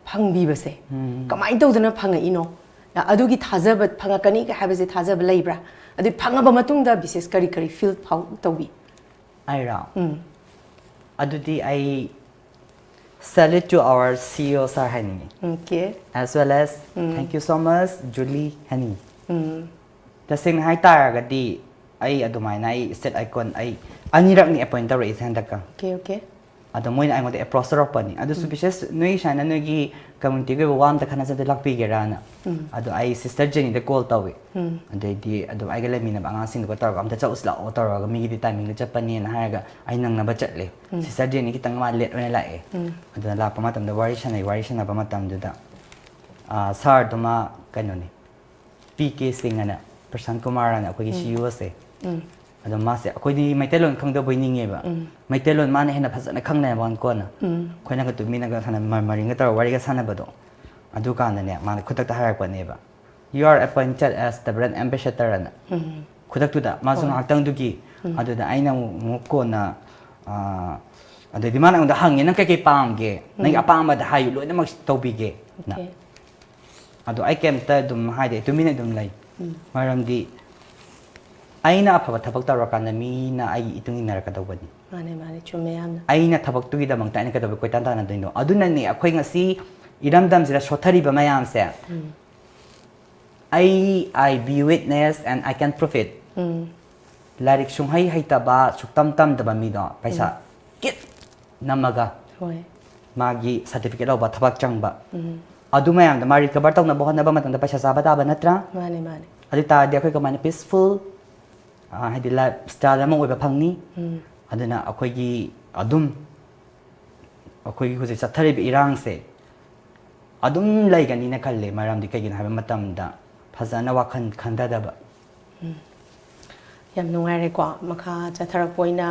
ꯐꯪꯕꯤꯕꯁꯦ ꯀꯃꯥꯏꯅ ꯇꯧꯗꯅ ꯐꯪꯉꯛꯏꯅꯣ? ꯑꯗꯨꯒꯤ ꯊꯥꯖꯕ, ꯐꯪꯉꯛꯀꯅꯤ ꯍꯥꯏꯕꯁꯦ ꯊꯥꯖꯕ ꯂꯩꯕ꯭ꯔꯥ? ꯑꯗꯨ ꯐꯪꯉꯕ ꯃꯇꯨꯡꯗ ꯕꯤꯁꯦꯁ ꯀꯔꯤ ꯀꯔꯤ ꯐꯤꯜ ꯐꯥꯎ ꯇꯧꯕꯤ? ꯑꯩꯔꯣ? ꯑꯗꯨꯗꯤ ꯑꯩ salute to our C E O sir ꯍꯥꯏꯅꯤꯡꯉꯤ꯫ Okay꯫ As well as thank you so much Julie ꯍꯥꯏꯅꯤꯡꯉꯤ꯫ ꯇꯁꯦꯡꯅ ꯍꯥꯏꯇꯥꯔꯒꯗꯤ ꯑꯩ ꯑꯗꯨꯃꯥꯏꯅ ꯑꯩ state icon ꯑꯩ ꯑꯅꯤꯔꯛꯅꯤ appoint ꯇꯧꯔꯛꯏꯁꯦ ꯍꯟꯗꯛꯀ꯫ Okay, okay꯫ ꯑꯗꯣ ꯃꯣꯏꯅ ꯑꯩꯉꯣꯟꯗ ꯑꯦꯄ꯭ꯔꯣꯁ ꯇꯧꯔꯛꯄꯅꯤ, "ꯑꯗꯨ ꯁꯨꯕꯤꯁꯦꯁ, ꯅꯣꯏ ꯁꯨꯃꯥꯏꯅ ꯅꯣꯏꯒꯤ ꯀꯝꯃ꯭ꯌꯨꯅꯤꯇꯤꯒꯤ ꯑꯣꯏꯕ ꯋꯥ ꯑꯝꯇ ꯈꯟꯅꯖꯗꯦ, ꯂꯥꯛꯄꯤꯒꯦꯔꯥꯅ?" ꯑꯗꯣ ꯑꯩ ꯁꯤꯁꯇꯔ ꯖꯦꯅꯤꯗ ꯀꯣꯜ ꯇꯧꯏ꯫ ꯑꯗꯩꯗꯤ ꯑꯗꯨꯝ ꯑꯩꯒ ꯂꯩꯃꯤꯟꯅꯕ ꯑꯉꯥꯡꯁꯤꯡꯗꯨꯒ ꯇꯧꯔꯒ, "ꯑꯝꯇ ꯆꯠꯂꯨꯁꯤ ꯂꯥꯛꯑꯣ" ꯇꯧꯔꯒ, ꯃꯤꯒꯤꯗꯤ ꯇꯥꯏꯃꯤꯡꯗ ꯆꯠꯄꯅꯦꯅ ꯍꯥꯏꯔꯒ ꯑꯩ ꯅꯪꯅꯕ ꯆꯠꯂꯦ꯫ ꯁꯤꯁꯇꯔ ꯖꯦꯅꯤ ꯈꯤꯇꯪ ꯃꯥ ꯂꯦꯠ ꯑꯣꯏꯅ ꯂꯥꯛꯑꯦ꯫ ꯑꯗꯨꯅ ꯂꯥꯛꯄ ꯃꯇꯝꯗ ꯋꯥꯔꯤ ꯁꯥꯟꯅꯩ, ꯋꯥꯔꯤ ꯁꯥꯟꯅꯕ ꯃꯇꯝꯗꯨꯗ ꯁꯥꯔꯗꯨꯃ ꯀꯩꯅꯣꯅꯤ, ꯄꯤ ꯀꯦ ꯁꯤꯡ ꯑꯅ, ꯄ꯭ꯔꯁꯥꯟ ꯀꯨꯃꯥꯔ ꯑꯅ, ꯑꯩꯈꯣꯏꯒꯤ ꯁꯤ ꯏ ꯑꯣꯁꯦ꯫ ꯑꯗꯣ ꯃꯥꯁꯦ ꯑꯩꯈꯣꯏꯗꯤ ꯃꯩꯇꯩꯂꯣꯟ ꯈꯪꯗꯕꯣꯏ ꯅꯤꯡꯉꯦꯕ꯫ ꯃꯩꯇꯩꯂꯣꯟ ꯃꯥꯅ ꯍꯦꯟꯅ ꯐꯖꯅ ꯈꯪꯅꯩꯕ ꯀꯣꯟꯅ꯫ ꯑꯩꯈꯣꯏꯅꯒ ꯇꯨꯃꯤꯟꯅꯒ ꯁꯥꯟꯅ-, ꯃ-, ꯃꯔꯤꯡꯒ ꯇꯧꯔꯒ ꯋꯥꯔꯤꯒ ꯁꯥꯟꯅꯕꯗꯣ꯫ ꯑꯗꯨꯀꯥꯟꯗꯅꯦ, ꯃꯥꯅ ꯈꯨꯗꯛꯇ ꯍꯥꯏꯔꯛꯄꯅꯦꯕ, "You are appointed as the brand ambassador" ꯑꯅ꯫ ꯈꯨꯗꯛꯇꯨꯗ ꯃꯥꯁꯨ ꯍꯣꯏ꯫ ꯉꯥꯏꯍꯥꯛꯇꯪꯗꯨꯒꯤ꯫ ꯑꯗꯨꯗ ꯑꯩꯅ ꯑꯃꯨꯛ, ꯑꯃꯨꯛ ꯀꯣꯟꯅ, ꯑ, ꯑꯗꯩꯗꯤ ꯃꯥꯅ ꯑꯩꯉꯣꯟꯗ ꯍꯪꯉꯦ, "ꯅꯪ ꯀꯩꯀꯩ ꯄꯥꯝꯒꯦ? ꯅꯪꯒꯤ ꯑꯄꯥꯝꯕꯗ ꯍꯥꯏꯌꯨ, ꯂꯣꯏꯅꯃꯛ ꯇꯧꯕꯤꯒꯦ" ꯅ꯫ ꯑꯗꯣ ꯑꯩ ꯀꯩꯝꯇ ꯑꯗꯨꯝ ꯍꯥꯏꯗꯤ, ꯑꯩ ꯇꯨꯃꯤꯟꯅ ꯑꯗꯨꯝ ꯂꯩ꯫ ꯃꯔꯝꯗꯤ ꯑꯩꯅ ꯑꯐꯕ ꯊꯕꯛ ꯇꯧꯔꯀꯥꯟꯗ ꯃꯤꯅ ꯑꯩꯒꯤ ꯏꯇꯨꯡ ꯏꯟꯅꯔꯛꯀꯗꯧꯕꯅꯤ꯫ ꯃꯥꯅꯦ, ꯃꯥꯅꯦ, ꯆꯨꯝꯃꯦ ꯌꯥꯝꯅ꯫ ꯑꯩꯅ ꯊꯕꯛꯇꯨꯒꯤꯗꯃꯛꯇ ꯑꯩꯅ ꯀꯩꯗꯧꯕꯩ ꯀꯣꯏꯇꯥꯟ ꯇꯥꯟꯅꯗꯣꯏꯅꯣ? ꯑꯗꯨꯅꯅꯦ ꯑꯩꯈꯣꯏ ꯉꯁꯤ ꯏꯔꯝꯗꯝꯁꯤꯗ ꯁꯣꯠꯊꯔꯤꯕ ꯃꯌꯥꯝꯁꯦ꯫ ꯑꯩ, I be witness and I can prove it. ꯂꯥꯏꯔꯤꯛ ꯁꯨꯡꯍꯩ ꯍꯩꯇꯕ, ꯁꯨꯛꯇꯝ ꯇꯝꯗꯕ ꯃꯤꯗꯣ ꯄꯩꯁꯥ ꯀꯤꯠ ꯅꯝꯃꯒ ꯍꯣꯏ꯫ ꯃꯥꯒꯤ ꯁꯥꯔꯇꯤꯐꯤꯀꯦꯠ ꯂꯧꯕ, ꯊꯕꯛ ꯆꯪꯕ, ꯑꯗꯨ ꯃꯌꯥꯝꯗꯣ ꯃꯥ ꯔꯤꯀꯚꯔ ꯇꯧꯅꯕ ꯍꯣꯠꯅꯕ ꯃꯇꯝꯗ ꯄꯩꯁꯥ ꯆꯥꯕ ꯇꯥꯕ ꯅꯠꯇ꯭ꯔꯥ? ꯃꯥꯅꯦ, ꯃꯥꯅꯦ꯫ ꯑꯗꯨ ꯇꯥꯔꯗꯤ ꯑꯩꯈꯣꯏ ꯀꯃꯥꯏꯅ ꯄꯤꯁꯐꯨꯜ, ꯍꯥꯏꯗꯤ ꯂꯥꯏꯐ ꯁ꯭ꯇꯥꯏꯜ ꯑꯃ ꯑꯣꯏꯕ ꯐꯪꯅꯤ? ꯑꯗꯨꯅ ꯑꯩꯈꯣꯏꯒꯤ ꯑꯗꯨꯝ ꯑꯩꯈꯣꯏꯒꯤ ꯍꯧꯖꯤꯛ ꯆꯠꯊꯔꯤꯕ ꯏꯔꯥꯡꯁꯦ ꯑꯗꯨꯝ ꯂꯩꯒꯅꯤꯅ ꯈꯜꯂꯦ꯫ ꯃꯔꯝꯗꯤ ꯀꯩꯒꯤꯅꯣ ꯍꯥꯏꯕ ꯃꯇꯝꯗ ꯐꯖꯅ ꯋꯥꯈꯜ ꯈꯟꯊꯗꯕ꯫ ꯌꯥꯝ ꯅꯨꯡꯉꯥꯏꯔꯦꯀꯣ, ꯃꯈꯥ ꯆꯠꯊꯔꯛꯄ ꯑꯣꯏꯅ꯫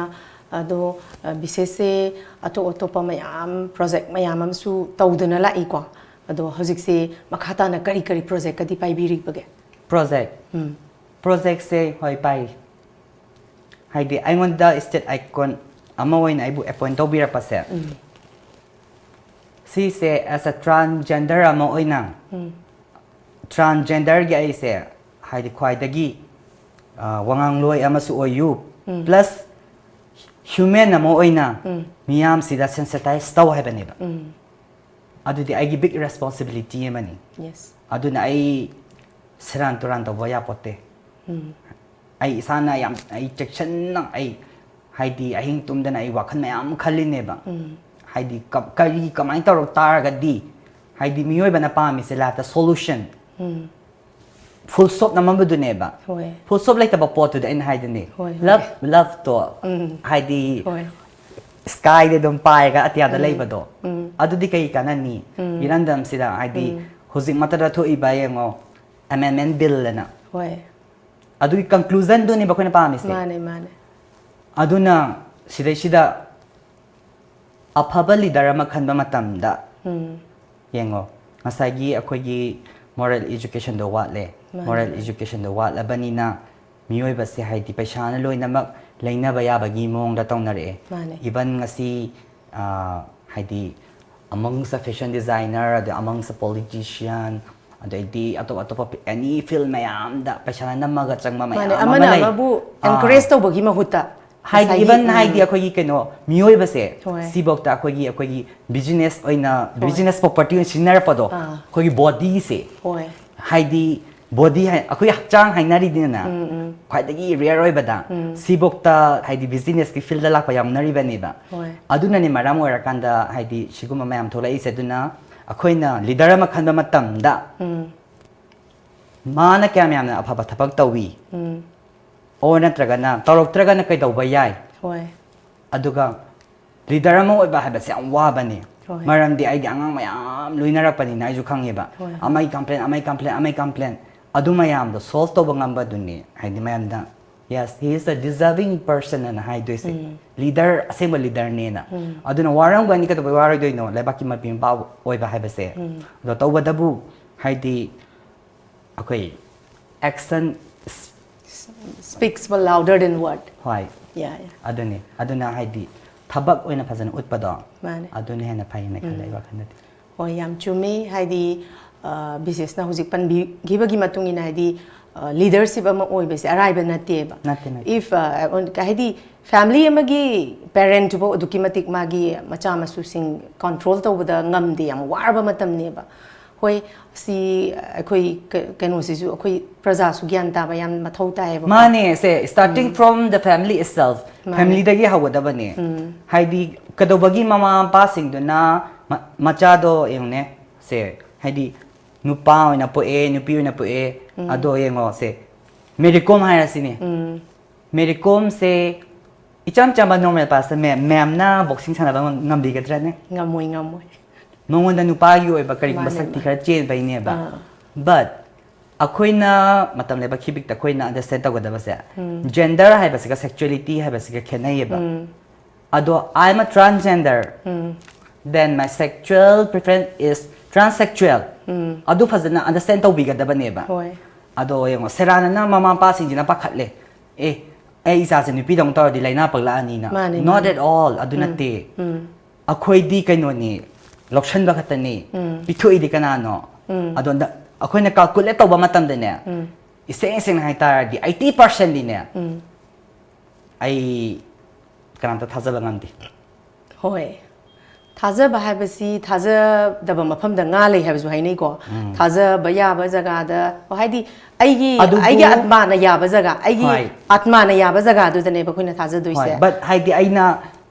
ꯑꯗꯣ, ꯑ, ꯕꯤꯁꯦꯁꯁꯦ ꯑꯇꯣꯞ ꯑꯇꯣꯞꯄ ꯃꯌꯥꯝ, ꯄ꯭ꯔꯣꯖꯦꯛ ꯃꯌꯥꯝ ꯑꯃꯁꯨ ꯇꯧꯗꯨꯅ ꯂꯥꯛꯏꯀꯣ꯫ ꯑꯗꯣ ꯍꯧꯖꯤꯛꯁꯦ ꯃꯈꯥ ꯇꯥꯅ ꯀꯔꯤ ꯀꯔꯤ ꯄ꯭ꯔꯣꯖꯦꯛꯀꯗꯤ ꯄꯥꯏꯕꯤꯔꯤꯕꯒꯦ? ꯄ꯭ꯔꯣꯖꯦꯛ? ꯄ꯭ꯔꯣꯖꯦꯛꯁꯦ, ꯍꯣꯏ, ꯄꯥꯏꯔꯤ꯫ ꯍꯥꯏꯗꯤ ꯑꯩꯉꯣꯟꯗ ꯁ꯭ꯇꯦꯠ ꯑꯥꯏꯀꯣꯟ ꯑꯃ ꯑꯣꯏꯅ ꯑꯩꯕꯨ ꯑꯦꯄꯣꯏꯟ ꯇꯧꯕꯤꯔꯛꯄꯁꯦ, ꯁꯤꯁꯦ ꯑꯦꯁ ꯑ ꯇ꯭ꯔꯥꯟꯁꯖꯦꯟꯗꯔ ꯑꯃ ꯑꯣꯏꯅ, ꯇ꯭ꯔꯥꯟꯁꯖꯦꯟꯗꯔꯒꯤ ꯑꯩꯁꯦ ꯍꯥꯏꯗꯤ ꯈ꯭ꯋꯥꯏꯗꯒꯤ, ꯑ, ꯋꯥꯉꯥꯡꯂꯣꯏ ꯑꯃꯁꯨ ꯑꯣꯏꯌꯨ, ꯄ꯭ꯂꯁ ꯍ꯭ꯌꯨꯃꯦꯟ ꯑꯃ ꯑꯣꯏꯅ ꯃꯤꯌꯥꯝꯁꯤꯗ ꯁꯦꯟꯁꯤꯇꯥꯏꯁ ꯇꯧ ꯍꯥꯏꯕꯅꯦꯕ꯫ ꯑꯗꯨꯗꯤ ꯑꯩꯒꯤ ꯕꯤꯛ ꯔꯦꯁꯄꯣꯟꯁꯤꯕꯤꯂꯤꯇꯤ ꯑꯃꯅꯤ꯫ ꯌꯦꯁ꯫ ꯑꯗꯨꯅ ꯑꯩ ꯁꯦꯔꯥꯟ ꯇꯨꯔꯥꯟ ꯇꯧꯕ ꯌꯥꯄꯣꯠꯇꯦ꯫ ꯑꯩ ꯏꯁꯥꯅ ꯌꯥꯝ, ꯑꯩ ꯆꯦꯛꯁꯤꯟꯅ, ꯑꯩ ꯍꯥꯏꯗꯤ ꯑꯍꯤꯡ ꯇꯨꯝꯗꯅ ꯑꯩ ꯋꯥꯈꯜ ꯃꯌꯥꯝ ꯈꯜꯂꯤꯅꯦꯕ꯫ ꯍꯥꯏꯗꯤ ꯀ- ꯀꯔꯤ, ꯀꯃꯥꯏꯅ ꯇꯧꯔꯛ ꯇꯥꯔꯒꯗꯤ, ꯍꯥꯏꯗꯤ ꯃꯤꯑꯣꯏꯕꯅ ꯄꯥꯝꯃꯤꯁꯦ ꯂꯥꯏꯐꯇ ꯁꯣꯂꯨꯁꯟ, ꯐꯨꯜ ꯁꯣꯞ ꯅꯝꯃꯝꯕꯗꯨꯅꯦꯕ꯫ ꯍꯣꯏ꯫ ꯐꯨꯜ ꯁꯣꯞ ꯂꯩꯇꯕ ꯄꯣꯠꯇꯨꯗ ꯑꯩꯅ ꯍꯥꯏꯗꯨꯅꯦ, ꯍꯣꯏ, ꯍꯣꯏ꯫ ꯂꯚ, ꯂꯚꯇꯣ, ꯍꯥꯏꯗꯤ ꯍꯣꯏ꯫ ꯁ꯭ꯀꯥꯏꯗ ꯑꯗꯨꯝ ꯄꯥꯏꯔꯒ ꯑꯇꯤꯌꯥꯗ ꯂꯩꯕꯗꯣ, ꯑꯗꯨꯗꯤ ꯀꯩ ꯀꯥꯟꯅꯅꯤ? ꯏꯔꯝꯗꯝꯁꯤꯗ ꯍꯥꯏꯗꯤ ꯍꯧꯖꯤꯛ ꯃꯇꯝꯗ ꯊꯣꯛꯏꯕ, ꯌꯦꯡꯉꯣ, ꯑꯦꯃꯦꯟꯃꯦꯟ ꯕꯤꯜ ꯑꯅ, ꯍꯣꯏ꯫ ꯑꯗꯨꯒꯤ ꯀꯟꯀ꯭ꯂꯨꯖꯟꯗꯨꯅꯦꯕ ꯑꯩꯈꯣꯏꯅ ꯄꯥꯝꯃꯤꯁꯦ꯫ ꯃꯥꯅꯦ, ꯃꯥꯅꯦ꯫ ꯑꯗꯨꯅ ꯁꯤꯗꯩꯁꯤꯗ ꯑꯐꯕ ꯂꯤꯗꯔ ꯑꯃ ꯈꯟꯕ ꯃꯇꯝꯗ, ꯌꯦꯡꯉꯣ, ꯉꯁꯥꯏꯒꯤ ꯑꯩꯈꯣꯏꯒꯤ ꯃꯣꯔꯦꯜ ꯏꯖꯨꯀꯦꯁꯟꯗꯣ ꯋꯥꯠꯂꯦ꯫ ꯃꯥꯅꯦ, ꯃꯣꯔꯦꯜ ꯃꯥꯅꯦ꯫ ꯏꯖꯨꯀꯦꯁꯟꯗꯣ ꯋꯥꯠꯂꯕꯅꯤꯅ ꯃꯤꯑꯣꯏꯕꯁꯦ ꯍꯥꯏꯗꯤ ꯄꯩꯁꯥꯅ ꯂꯣꯏꯅꯃꯛ ꯂꯩꯅꯕ ꯌꯥꯕꯒꯤ ꯃꯑꯣꯡꯗ ꯇꯧꯅꯔꯛꯑꯦ꯫ ꯃꯥꯅꯦ꯫ ꯏꯚꯟ ꯉꯁꯤ, ꯑ, ꯍꯥꯏꯗꯤ amongst a fashion designer, ꯑꯗꯩ amongst a politician, ꯑꯗꯩꯗꯤ ꯑꯇꯣꯞ ꯑꯇꯣꯞꯄ ꯑꯦꯅꯤ ꯐꯤꯜ ꯃꯌꯥꯝꯗ ꯄꯩꯁꯥꯅ ꯅꯝꯃꯒ ꯆꯪꯕ ꯃꯌꯥꯝ ꯃꯥꯅꯦ, ꯑꯃ ꯑꯃꯅ ꯂꯩ꯫ ꯑꯃꯕꯨ ꯑꯥ꯫ ꯑꯦꯟꯀꯔꯦꯖ ꯇꯧꯕꯒꯤ ꯃꯍꯨꯠꯇ ꯍꯥꯏꯗꯤ ꯉꯁꯥꯏꯒꯤ, ꯏꯚꯟ ꯎꯝ, ꯍꯥꯏꯗꯤ ꯑꯩꯈꯣꯏꯒꯤ ꯀꯩꯅꯣ, ꯃꯤꯑꯣꯏꯕꯁꯦ ꯍꯣꯏ꯫ ꯁꯤꯐꯧꯗ ꯑꯩꯈꯣꯏꯒꯤ, ꯑꯩꯈꯣꯏꯒꯤ ꯕꯤꯖꯤꯅꯦꯁ ꯑꯣꯏꯅ, ꯍꯣꯏ꯫ ꯕꯤꯖꯤꯅꯦꯁ ꯄ꯭ꯔꯣꯄꯔꯇꯤ ꯑꯣꯏꯅ ꯁꯤꯖꯤꯟꯅꯔꯛꯄꯗꯣ, ꯑꯥ꯫ ꯑꯩꯈꯣꯏꯒꯤ ꯕꯣꯗꯤꯁꯦ, ꯍꯣꯏ꯫ ꯍꯥꯏꯗꯤ ꯕꯣꯗꯤ ꯍꯥꯏ, ꯑꯩꯈꯣꯏꯒꯤ ꯍꯛꯆꯥꯡ ꯍꯥꯏꯅꯔꯤꯗꯅ, ꯈ꯭ꯋꯥꯏꯗꯒꯤ ꯔꯤꯌꯔ ꯑꯣꯏꯕꯗ, ꯁꯤꯐꯧꯗ ꯍꯥꯏꯗꯤ ꯕꯤꯖꯤꯅꯦꯁꯀꯤ ꯐꯤꯜꯗ ꯂꯥꯛꯄ ꯌꯥꯎꯅꯔꯤꯕꯅꯦꯕ꯫ ꯍꯣꯏ꯫ ꯑꯗꯨꯅꯅꯦ ꯃꯔꯝ ꯑꯣꯏꯔꯀꯥꯟꯗ ꯍꯥꯏꯗꯤ ꯁꯤꯒꯨꯝꯕ ꯃꯌꯥꯝ ꯊꯣꯛꯂꯛꯏꯁꯦ꯫ ꯑꯗꯨꯅ ꯑꯩꯈꯣꯏꯅ ꯂꯤꯗꯔ ꯑꯃ ꯈꯟꯕ ꯃꯇꯝꯗ ꯃꯥꯅ ꯀꯌꯥꯝ ꯌꯥꯝꯅ ꯑꯐꯕ ꯊꯕꯛ ꯇꯧꯏ, ꯑꯣꯔ ꯅꯠꯇ꯭ꯔꯒꯅ ꯇꯧꯔꯛꯇ꯭ꯔꯒꯅ ꯀꯩꯗꯧꯕ ꯌꯥꯏ? ꯍꯣꯏ꯫ ꯑꯗꯨꯒ ꯂꯤꯗꯔ ꯑꯃ ꯑꯣꯏꯕ ꯍꯥꯏꯕꯁꯦ ꯌꯥꯝ ꯋꯥꯕꯅꯤ꯫ ꯍꯣꯏ꯫ ꯃꯔꯝꯗꯤ ꯑꯩꯗꯤ ꯑꯉꯥꯡ ꯃꯌꯥꯝ ꯂꯣꯏꯅꯔꯛꯄꯅꯤꯅ ꯑꯩꯁꯨ ꯈꯪꯉꯦꯕ꯫ ꯍꯣꯏ, ꯍꯣꯏ꯫ ꯑꯃꯒꯤ ꯀꯝꯄ꯭ꯂꯦꯟ, ꯑꯃꯒꯤ ꯀꯝꯄ꯭ꯂꯦꯟ, ꯑꯃꯒꯤ ꯀꯝꯄ꯭ꯂꯦꯟ, ꯑꯗꯨ ꯃꯌꯥꯝꯗꯣ ꯁꯣꯜꯚ ꯇꯧꯕ ꯉꯝꯕꯗꯨꯅꯤ ꯍꯥꯏꯗꯤ ꯃꯌꯥꯝꯗ, "Yes, he is a deserving person" ꯑꯅ ꯍꯥꯏꯗꯣꯏꯁꯦ꯫ ꯂꯤꯗꯔ, ꯑꯁꯦꯡꯕ ꯂꯤꯗꯔꯅꯦꯅ꯫ ꯑꯗꯨꯅ ꯋꯥꯔꯝꯒꯅꯤ, ꯀꯩꯗꯧꯕꯩ ꯋꯥꯔꯣꯏꯗꯣꯏꯅꯣ? ꯂꯩꯕꯥꯛꯀꯤ ꯃꯄꯤ ꯃꯄꯥ ꯑꯣꯏꯕ ꯍꯥꯏꯕꯁꯦ꯫ ꯑꯗꯣ ꯇꯧꯕꯇꯕꯨ ꯍꯥꯏꯗꯤ ꯑꯩꯈꯣꯏ action, Speaks louder than word. ꯍꯣꯏ, Yeah, yeah. ꯑꯗꯨꯅꯤ꯫ ꯑꯗꯨꯅ ꯍꯥꯏꯗꯤ ꯊꯕꯛ ꯑꯣꯏꯅ ꯐꯖꯅ ꯎꯠꯄꯗꯣ, ꯃꯥꯅꯦ꯫ ꯑꯗꯨꯅ ꯍꯦꯟꯅ ꯐꯩꯅ ꯈꯜꯂꯦ ꯑꯩ ꯋꯥꯈꯜꯗꯗꯤ꯫ ꯍꯣꯏ, ꯌꯥꯝ ꯆꯨꯝꯃꯤ꯫ ꯍꯥꯏꯗꯤ, ꯑ, ꯕꯤꯁꯦꯁꯅ ꯍꯧꯖꯤꯛ ꯄꯟꯕꯤꯈꯤꯕꯒꯤ ꯃꯇꯨꯡ ꯏꯟꯅ, ꯍꯥꯏꯗꯤ, ꯑ, ꯂꯤꯗꯔꯁꯤꯞ ꯑꯃ ꯑꯣꯏꯕꯁꯦ ꯑꯔꯥꯏꯕ ꯅꯠꯇꯦꯕ꯫ ꯅꯠꯇꯦ, ꯅꯠꯇꯦ꯫ If, ꯑ, ꯍꯥꯏꯗꯤ, ꯐꯦꯃꯤꯂꯤ ꯑꯃꯒꯤ ꯄꯦꯔꯦꯟꯠ ꯐꯥꯎ ꯑꯗꯨꯛꯀꯤ ꯃꯇꯤꯛ ꯃꯥꯒꯤ ꯃꯆꯥ ꯃꯁꯨꯁꯤꯡ ꯀꯟꯇ꯭ꯔꯣꯜ ꯇꯧꯕꯗ ꯉꯝꯗꯦ, ꯌꯥꯝ ꯋꯥꯔꯕ ꯃꯇꯝꯅꯦꯕ꯫ ꯍꯣꯏ, ꯁꯤ ꯑꯩꯈꯣꯏ ꯀ- ꯀꯩꯅꯣꯁꯤꯁꯨ ꯑꯩꯈꯣꯏ ꯄ꯭ꯔꯖꯥꯁꯨ ꯒ꯭ꯌꯥꯟ ꯇꯥꯕ ꯌꯥꯝ ꯃꯊꯧ ꯇꯥꯏꯌꯦꯕꯀꯣ꯫ ꯃꯥꯅꯦ, ꯁꯦ starting from the family itself. ꯃꯥꯅꯦ꯫ Family ꯗꯒꯤ ꯍꯧꯒꯗꯕꯅꯦ꯫ ꯍꯥꯏꯗꯤ ꯀꯩꯗꯧꯕꯒꯤ ꯃꯃꯥ ꯃꯄꯥꯁꯤꯡꯗꯨꯅ ꯃ- ꯃꯆꯥꯗꯣ ꯌꯦꯡꯉꯨꯅꯦ, ꯁꯦ ꯍꯥꯏꯗꯤ ꯅꯨꯄꯥ ꯑꯣꯏꯅ ꯄꯣꯛꯑꯦ, ꯅꯨꯄꯤ ꯑꯣꯏꯅ ꯄꯣꯛꯑꯦ, ꯑꯗꯣ ꯌꯦꯡꯉꯣ, ꯁꯦ ꯃꯦꯔꯤ ꯀꯣꯝ ꯍꯥꯏꯔꯁꯤꯅꯦ꯫ ꯃꯦꯔꯤ ꯀꯣꯝꯁꯦ ꯏꯆꯝ ꯆꯝꯕ normal person ꯃꯦꯝ ꯃꯦꯝꯅ boxing ꯁꯥꯟꯅꯕ ꯉꯝ- ꯉꯝꯕꯤꯒꯗ꯭ꯔꯅꯦ? ꯉꯝꯃꯣꯏ, ꯉꯝꯃꯣꯏ꯫ ꯃꯉꯣꯟꯗ ꯅꯨꯄꯥꯒꯤ ꯑꯣꯏꯕ ꯀꯔꯤꯒꯨꯝꯕ ꯃꯥꯅꯦ, ꯁꯛꯇꯤ ꯃꯥꯅꯦ꯫ ꯈꯔ ꯆꯦꯟꯕꯩꯅꯦꯕ꯫ ꯑꯥ꯫ But ꯑꯩꯈꯣꯏꯅ ꯃꯇꯝ ꯂꯩꯕ ꯈꯤꯕꯤꯛꯇ ꯑꯩꯈꯣꯏꯅ understand ꯇꯧꯒꯗꯕꯁꯦ, gender ꯍꯥꯏꯕꯁꯤꯒ sexuality ꯍꯥꯏꯕꯁꯤꯒ ꯈꯦꯠꯅꯩꯌꯦꯕ꯫ ꯑꯗꯣ I'm a transgender, then my sexual preference is transsexual. ꯑꯗꯨ ꯐꯖꯅ understand ꯇꯧꯕꯤꯒꯗꯕꯅꯦꯕ꯫ ꯍꯣꯏ꯫ ꯑꯗꯣ ꯌꯦꯡꯉꯣ, ꯁꯦꯔꯥꯟꯅꯅ ꯃꯃꯥ ꯃꯄꯥꯁꯤꯡꯁꯤꯅ ꯄꯥꯈꯠꯂꯦ, "ꯑꯦ, ꯑꯩ ꯏꯆꯥꯁꯦ ꯅꯨꯄꯤꯗꯧꯅ ꯇꯧꯔꯗꯤ ꯂꯥꯏꯅꯥ ꯄꯛꯂꯛꯑꯅꯤꯅ"꯫ ꯃꯥꯅꯦ, Not ꯃꯥꯅꯦ꯫ at all, ꯑꯗꯨ ꯅꯠꯇꯦ꯫ ꯑꯩꯈꯣꯏꯗꯤ ꯀꯩꯅꯣꯅꯤ, ꯂꯧꯁꯟꯕ ꯈꯛꯇꯅꯤ꯫ ꯄꯤꯊꯣꯛꯏꯗꯤ ꯀꯅꯥꯅꯣ? ꯑꯗꯣ ꯅ- ꯑꯩꯈꯣꯏꯅ calculate ꯇꯧꯕ ꯃꯇꯝꯗꯅꯦ, ꯏꯁꯦꯡ ꯁꯦꯡꯅ ꯍꯥꯏꯇꯥꯔꯗꯤ eighty percent ꯗꯤꯅꯦ, ꯑꯩ ꯀꯅꯥꯝꯇ ꯊꯥꯖꯕ ꯉꯝꯗꯦ꯫ ꯍꯣꯏ꯫ ꯊꯥꯖꯕ ꯍꯥꯏꯕꯁꯤ ꯊꯥꯖꯗꯕ ꯃꯐꯝꯗ ꯉꯥ ꯂꯩ ꯍꯥꯏꯕꯁꯨ ꯍꯥꯏꯅꯩꯀꯣ꯫ ꯊꯥꯖꯕ ꯌꯥꯕ ꯖꯒꯥꯗ, ꯑꯣ, ꯍꯥꯏꯗꯤ ꯑꯩꯒꯤ ꯑꯗꯨꯕꯨ ꯑꯩꯒꯤ ꯑꯠꯃꯥꯅ ꯌꯥꯕ ꯖꯒꯥ, ꯑꯩꯒꯤ ꯍꯣꯏ꯫ ꯑꯠꯃꯥꯅ ꯌꯥꯕ ꯖꯒꯥꯗꯨꯗꯅꯦꯕ ꯑꯩꯈꯣꯏꯅ ꯊꯥꯖꯗꯣꯏꯁꯦ꯫ ꯍꯣꯏ, but ꯍꯥꯏꯗꯤ ꯑꯩꯅ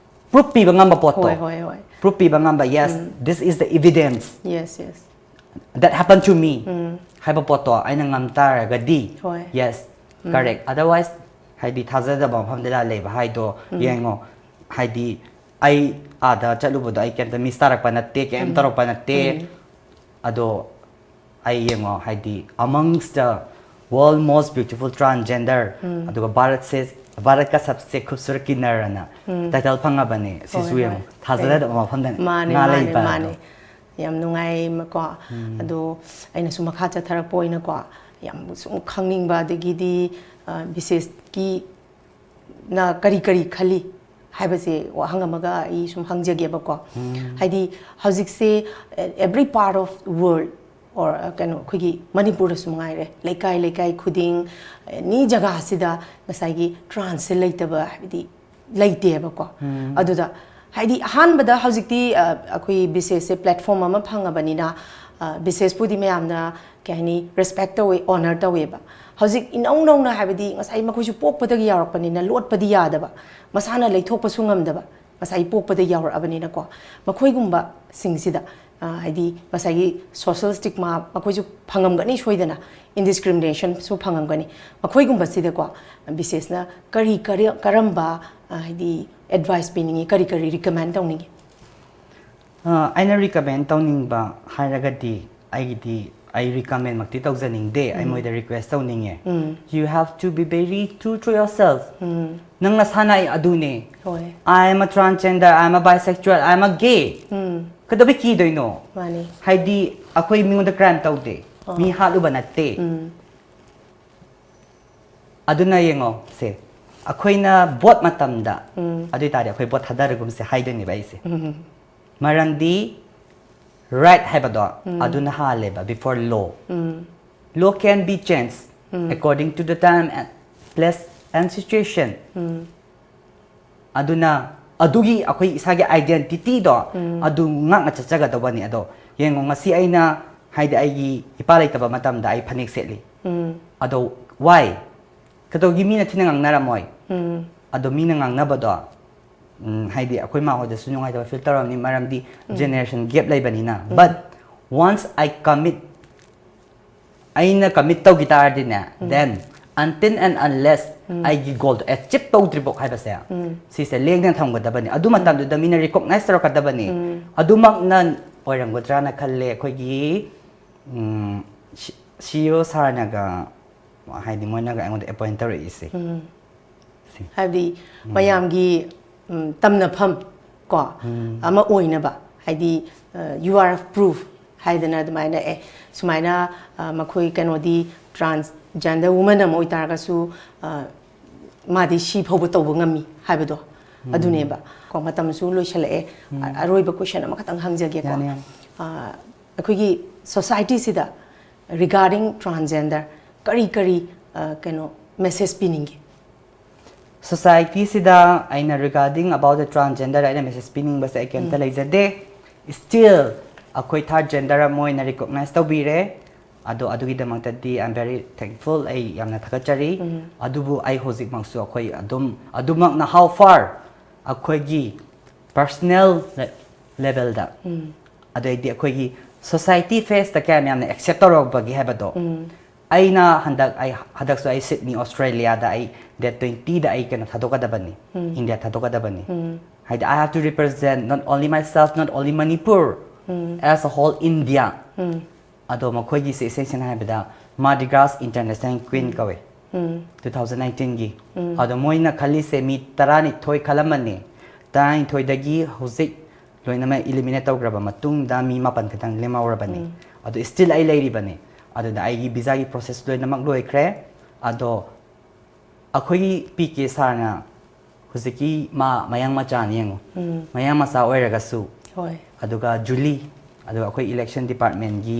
proof ꯄꯤꯕ ꯉꯝꯕ ꯄꯣꯠꯇꯣ, ꯍꯣꯏ, ꯍꯣꯏ, ꯍꯣꯏ꯫ Proof ꯄꯤꯕ ꯉꯝꯕ, yes, this is the evidence Yes, yes. that happened to me ꯍꯥꯏꯕ ꯄꯣꯠꯇꯣ ꯑꯩꯅ ꯉꯝ ꯇꯥꯔꯒꯗꯤ, ꯍꯣꯏ꯫ Yes, correct. Otherwise, ꯍꯥꯏꯗꯤ ꯊꯥꯖꯗꯕ ꯃꯐꯝꯗ ꯂꯩꯕ ꯍꯥꯏꯗꯣ ꯌꯦꯡꯉꯣ, ꯍꯥꯏꯗꯤ ꯑꯩ ꯑꯥꯗ ꯆꯠꯂꯨꯕꯗꯣ ꯑꯩ ꯀꯩꯝꯇ miss ꯇꯥꯔꯛꯄ ꯅꯠꯇꯦ, ꯀꯩꯝ ꯇꯧꯔꯛꯄ ꯅꯠꯇꯦ꯫ ꯑꯗꯣ ꯑꯩ ꯌꯦꯡꯉꯣ, ꯍꯥꯏꯗꯤ amongst the world most beautiful transgender, ꯑꯗꯨꯒ ꯚꯥꯔꯠꯁꯦ, "ꯚꯥꯔꯠ ꯀ ꯁꯕꯁꯦ ꯈꯨꯕꯁꯨꯔꯠ ꯀꯤꯟꯅꯔ" ꯑꯅ title ꯐꯪꯉꯕꯅꯦ꯫ ꯁꯤꯁꯨ ꯍꯣꯏ, ꯌꯦꯡꯉꯣ, ꯍꯣꯏ꯫ ꯊꯥꯖꯗꯕ ꯃꯐꯝꯗ ꯃꯥꯅꯦ, ꯉꯥ ꯃꯥꯅꯦ, ꯂꯩꯕ ꯃꯥꯅꯦ꯫ ꯑꯗꯣ꯫ ꯌꯥꯝ ꯅꯨꯡꯉꯥꯏꯀꯣ꯫ ꯑꯗꯣ ꯑꯩꯅꯁꯨ ꯃꯈꯥ ꯆꯠꯊꯔꯛꯄ ꯑꯣꯏꯅꯀꯣ, ꯌꯥꯝ ꯁꯨꯝ ꯈꯪꯅꯤꯡꯕ, ꯑꯗꯒꯤꯗꯤ, ꯑ, ꯕꯤꯁꯦꯁꯀꯤ ꯅ ꯀꯔꯤ ꯀꯔꯤ ꯈꯜꯂꯤ ꯍꯥꯏꯕꯁꯦ ꯋꯥꯍꯪ ꯑꯃꯒ ꯑꯩ ꯁꯨꯝ ꯍꯪꯖꯒꯦꯕꯀꯣ꯫ ꯍꯥꯏꯗꯤ ꯍꯧꯖꯤꯛꯁꯦ every part of world or, ꯑ, ꯀꯩꯅꯣ, ꯑꯩꯈꯣꯏꯒꯤ ꯃꯅꯤꯄꯨꯔꯗꯁꯨ ꯃꯉꯥꯏꯔꯦ, ꯂꯩꯀꯥꯏ ꯂꯩꯀꯥꯏ ꯈꯨꯗꯤꯡ, ꯑꯦꯅꯤ ꯖꯒꯥꯁꯤꯗ ꯉꯁꯥꯏꯒꯤ transꯁꯦ ꯂꯩꯇꯕ ꯍꯥꯏꯕꯗꯤ ꯂꯩꯇꯦꯕꯀꯣ꯫ ꯑꯗꯨꯗ ꯍꯥꯏꯗꯤ ꯑꯍꯥꯟꯕꯗ ꯍꯧꯖꯤꯛꯇꯤ ꯑ, ꯑꯩꯈꯣꯏ ꯕꯤꯁꯦꯁꯁꯦ ꯄ꯭ꯂꯦꯠꯐꯣꯔꯝ ꯑꯃ ꯐꯪꯉꯕꯅꯤꯅ, ꯑ, ꯕꯤꯁꯦꯁꯄꯨꯗꯤ ꯃꯌꯥꯝꯅ ꯀꯩ ꯍꯥꯏꯅꯤ, ꯔꯦꯁꯄꯦꯛ ꯇꯧꯋꯦ, ꯑꯣꯅꯔ ꯇꯧꯋꯦꯕ꯫ ꯍꯧꯖꯤꯛ ꯏꯅꯧ ꯅꯧꯅ, ꯍꯥꯏꯕꯗꯤ ꯉꯁꯥꯏ ꯃꯈꯣꯏꯁꯨ ꯄꯣꯛꯄꯗꯒꯤ ꯌꯥꯎꯔꯛꯄꯅꯤꯅ ꯂꯣꯠꯄꯗꯤ ꯌꯥꯗꯕ, ꯃꯁꯥꯅ ꯂꯩꯊꯣꯛꯄꯁꯨ ꯉꯝꯗꯕ, ꯉꯁꯥꯏ ꯄꯣꯛꯄꯗ ꯌꯥꯎꯔꯛꯑꯕꯅꯤꯅꯀꯣ, ꯃꯈꯣꯏꯒꯨꯝꯕꯁꯤꯡꯁꯤꯗ, ꯑ, ꯍꯥꯏꯗꯤ ꯉꯁꯥꯏꯒꯤ ꯁꯣꯁꯤꯌꯦꯜ ꯁ꯭ꯇꯤꯛꯃꯥ ꯃꯈꯣꯏꯁꯨ ꯐꯪꯉꯝꯒꯅꯤ ꯁꯣꯏꯗꯅ, ꯏꯟꯗꯤꯁꯀ꯭ꯔꯤꯃꯤꯅꯦꯁꯟꯁꯨ ꯐꯪꯉꯝꯒꯅꯤ꯫ ꯃꯈꯣꯏꯒꯨꯝꯕꯁꯤꯗꯀꯣ ꯕꯤꯁꯦꯁꯅ ꯀꯔꯤ ꯀꯔꯤ ꯀꯔꯝꯕ, ꯑ, ꯍꯥꯏꯗꯤ ꯑꯦꯗꯚꯥꯏꯁ ꯄꯤꯅꯤꯡꯉꯤ, ꯀꯔꯤ ꯀꯔꯤ ꯔꯤꯀꯃꯦꯟ ꯇꯧꯅꯤꯡꯉꯤ? ꯑ, ꯑꯩꯅ ꯔꯤꯀꯃꯦꯟ ꯇꯧꯅꯤꯡꯕ ꯍꯥꯏꯔꯒꯗꯤ, ꯑꯩꯒꯤꯗꯤ ꯑꯩ ꯔꯤꯀꯃꯦꯟꯃꯛꯇꯤ ꯇꯧꯖꯅꯤꯡꯗꯦ, ꯑꯩ ꯃꯣꯏꯗ ꯔꯤꯀ꯭ꯋꯦꯁ ꯇꯧꯅꯤꯡꯉꯦ꯫ You have to be very true to yourself. ꯅꯪ ꯅꯁꯥꯅ ꯑꯩ ꯑꯗꯨꯅꯦ꯫ ꯍꯣꯏ꯫ I am a transgender, I am a bisexual, I am a gay. ꯀꯩꯗꯧꯕꯩ ꯀꯤꯗꯣꯏꯅꯣ? ꯃꯥꯅꯤ꯫ ꯍꯥꯏꯗꯤ ꯑꯩꯈꯣꯏ ꯃꯤꯉꯣꯟꯗ ꯀ꯭ꯔꯥꯏꯝ ꯇꯧꯗꯦ, ꯃꯤ ꯍꯥꯠꯂꯨꯕ ꯅꯠꯇꯦ꯫ ꯑꯗꯨꯅ ꯌꯦꯡꯉꯣ ꯁꯦ, ꯑꯩꯈꯣꯏꯅ ꯚꯣꯠ ꯃꯇꯝꯗ, ꯑꯗꯨ ꯑꯣꯏꯇꯥꯔꯗꯤ ꯑꯩꯈꯣꯏ ꯚꯣꯠ ꯊꯥꯗꯔꯒꯨꯝꯁꯦ ꯍꯥꯏꯗꯣꯏꯅꯦꯕ ꯑꯩꯁꯦ꯫ ꯃꯔꯝꯗꯤ ꯔꯥꯏꯠ ꯍꯥꯏꯕꯗꯣ ꯑꯗꯨꯅ ꯍꯥꯜꯂꯦꯕ before law. Law can be changed according to the time and place and situation. ꯑꯗꯨꯅ ꯑꯗꯨꯒꯤ ꯑꯩꯈꯣꯏ ꯏꯁꯥꯒꯤ ꯑꯥꯏꯗꯦꯟꯇꯤꯇꯤꯗꯣ ꯑꯗꯨ ꯉꯥꯛꯅ ꯆꯠꯆꯒꯗꯧꯕꯅꯤ꯫ ꯑꯗꯣ ꯌꯦꯡꯉꯣ, ꯉꯁꯤ ꯑꯩꯅ, ꯍꯥꯏꯗꯤ ꯑꯩꯒꯤ ꯏꯄꯥ ꯂꯩꯇꯕ ꯃꯇꯝꯗ ꯑꯩ ꯐꯅꯦꯛ ꯁꯦꯠꯂꯤ꯫ ꯑꯗꯣ why? ꯀꯩꯗꯧꯒꯤ ꯃꯤꯅ ꯊꯤꯅ ꯉꯥꯡꯅꯔꯝꯃꯣꯏ꯫ ꯑꯗꯣ ꯃꯤꯅ ꯉꯥꯡꯅꯕꯗꯣ, ꯎꯝ, ꯍꯥꯏꯗꯤ ꯑꯩꯈꯣꯏ ꯃꯥ ꯍꯣꯏꯗꯁꯨ ꯅꯨꯡꯉꯥꯏꯇꯕ ꯐꯤꯜ ꯇꯧꯔꯝꯅꯤ, ꯃꯔꯝꯗꯤ ꯖꯦꯅꯦꯔꯦꯁꯟ ꯒꯦꯞ ꯂꯩꯕꯅꯤꯅ꯫ But once I commit, ꯑꯩꯅ ꯀꯃꯤꯠ ꯇꯧꯈꯤ ꯇꯥꯔꯗꯤꯅꯦ, then until and unless ꯑꯩꯒꯤ ꯒꯣꯜꯗꯣ ꯑꯦꯆꯤꯞ ꯇꯧꯗ꯭ꯔꯤꯐꯥꯎ ꯍꯥꯏꯕꯁꯦ, ꯁꯤꯁꯦ ꯂꯦꯡꯗꯅ ꯊꯝꯒꯗꯕꯅꯤ꯫ ꯑꯗꯨ ꯃꯇꯝꯗꯨꯗ ꯃꯤꯅ ꯔꯤꯀꯣꯛꯅꯥꯏꯁ ꯇꯧꯔꯛꯀꯗꯕꯅꯤ꯫ ꯑꯗꯨꯃꯛꯅ ꯑꯣꯏꯔꯝꯒꯗ꯭ꯔꯥꯅ ꯈꯜꯂꯦ꯫ ꯑꯩꯈꯣꯏꯒꯤ, ꯎꯝ, ꯁꯤ ꯏ ꯑꯣ ꯁꯥꯔꯅꯒ, ꯍꯥꯏꯗꯤ ꯃꯣꯏꯅꯒ ꯑꯩꯉꯣꯟꯗ ꯑꯦꯄꯣꯏꯟ ꯇꯧꯔꯛꯏꯁꯦ꯫ ꯍꯥꯏꯕꯗꯤ ꯃꯌꯥꯝꯒꯤ, ꯎꯝ, ꯇꯝꯅꯐꯝ ꯀꯣ, ꯑꯃ ꯑꯣꯏꯅꯕ, ꯍꯥꯏꯗꯤ, ꯑ, you are a proof ꯍꯥꯏꯗꯅ ꯑꯗꯨꯃꯥꯏꯅ, ꯑꯦ, ꯁꯨꯃꯥꯏꯅ, ꯑ, ꯃꯈꯣꯏ ꯀꯩꯅꯣꯗꯤ ꯇ꯭ꯔꯥꯟꯁꯖꯦꯟꯗꯔ ꯋꯨꯃꯟ ꯑꯃ ꯑꯣꯏꯇꯥꯔꯒꯁꯨ, ꯑ, ꯃꯥꯗꯤ ꯁꯤ ꯐꯥꯎꯕ ꯇꯧꯕ ꯉꯝꯃꯤ ꯍꯥꯏꯕꯗꯣ ꯑꯗꯨꯅꯦꯕ꯫ ꯀꯣ, ꯃꯇꯝꯁꯨ ꯂꯣꯏꯁꯜꯂꯛꯑꯦ꯫ ꯑ-, ꯑꯔꯣꯏꯕ ꯀꯣꯏꯁꯟ ꯑꯃꯈꯛꯇꯪ ꯍꯪꯖꯒꯦꯀꯣ꯫ ꯌꯥꯅꯤ, ꯌꯥꯅꯤ꯫ ꯑ, ꯑꯩꯈꯣꯏꯒꯤ ꯁꯣꯁꯥꯏꯇꯤꯁꯤꯗ regarding transgender ꯀꯔꯤ ꯀꯔꯤ, ꯑ, ꯀꯩꯅꯣ, ꯃꯦꯁꯦꯖ ꯄꯤꯅꯤꯡꯒꯦ? Society ꯁꯤꯗ ꯑꯩꯅ regarding about the transgender ꯑꯩꯅ message ꯄꯤꯅꯤꯡꯕꯁꯦ ꯑꯩ ꯀꯩꯝꯇ ꯂꯩꯖꯗꯦ. Still ꯑꯩꯈꯣꯏ third gender ꯑꯃ ꯑꯣꯏꯅ recognize ꯇꯧꯕꯤꯔꯦ. ꯑꯗꯣ ꯑꯗꯨꯒꯤꯗꯃꯛꯇꯗꯤ I am very thankful, ꯑꯩ ꯌꯥꯝꯅ ꯊꯥꯒꯠꯆꯔꯤ. ꯑꯗꯨꯕꯨ ꯑꯩ ꯍꯧꯖꯤꯛꯃꯛꯁꯨ ꯑꯩꯈꯣꯏ ꯑꯗꯨꯝ ꯑꯗꯨꯃꯛꯅ how far ꯑꯩꯈꯣꯏꯒꯤ personal level ꯗ, ꯑꯗꯩꯗꯤ ꯑꯩꯈꯣꯏꯒꯤ society face ꯇ ꯀꯌꯥꯝ ꯌꯥꯝꯅ accept ꯇꯧꯔꯛꯄꯒꯦ ꯍꯥꯏꯕꯗꯣ. ꯑꯩꯅ ꯍꯟꯗꯛ ꯑꯩ ꯍꯟꯗꯛꯁꯨ ꯑꯩ ꯁꯤꯗꯅꯤ ꯑꯣꯁꯇ꯭ꯔꯦꯂꯤꯌꯥꯗ ꯑꯩ date twenty ꯗ ꯑꯩ ꯀꯩꯅꯣ ꯊꯥꯗꯣꯛꯀꯗꯕꯅꯤ, ꯏꯟꯗꯤꯌꯥ ꯊꯥꯗꯣꯛꯀꯗꯕꯅꯤ. ꯍꯥꯏꯗꯤ I have to represent not only myself, not only Manipur, as a whole India. ꯑꯗꯣ ꯃꯈꯣꯏꯒꯤꯁꯦ ꯏꯁꯩ ꯁꯦꯡꯅ ꯍꯥꯏꯕꯗ Mardi Gras International Queen ꯀꯧꯋꯦ, two thousand nineteen ꯒꯤ. ꯑꯗꯣ ꯃꯣꯏꯅ ꯈꯜꯂꯤꯁꯦ ꯃꯤ ꯇꯔꯥꯅꯤꯊꯣꯏ ꯈꯜꯂꯝꯕꯅꯦ. ꯇꯔꯥꯅꯤꯊꯣꯏꯗꯒꯤ ꯍꯧꯖꯤꯛ ꯂꯣꯏꯅꯃꯛ eliminate ꯇꯧꯈ꯭ꯔꯕ ꯃꯇꯨꯡꯗ ꯃꯤ ꯃꯥꯄꯟ ꯈꯛꯇꯪ ꯂꯦꯝꯍꯧꯔꯕꯅꯤ. ꯑꯗꯣ still ꯑꯩ ꯂꯩꯔꯤꯕꯅꯤ. ꯑꯗꯨꯗ ꯑꯩꯒꯤ ꯚꯤꯖꯥꯒꯤ process ꯂꯣꯏꯅꯃꯛ ꯂꯣꯏꯈ꯭ꯔꯦ. ꯑꯗꯣ ꯑꯩꯈꯣꯏꯒꯤ ꯄꯤ ꯀꯦ ꯁꯥꯔꯅ ꯍꯧꯖꯤꯛꯀꯤ ꯃꯥ ꯃꯌꯥꯡ ꯃꯆꯥꯅꯤ ꯌꯦꯡꯉꯨ, ꯃꯌꯥꯡ ꯃꯆꯥ ꯑꯣꯏꯔꯒꯁꯨ, ꯍꯣꯏ꯫ ꯑꯗꯨꯒ ꯖꯨꯂꯤ, ꯑꯗꯨꯒ ꯑꯩꯈꯣꯏ election department ꯀꯤ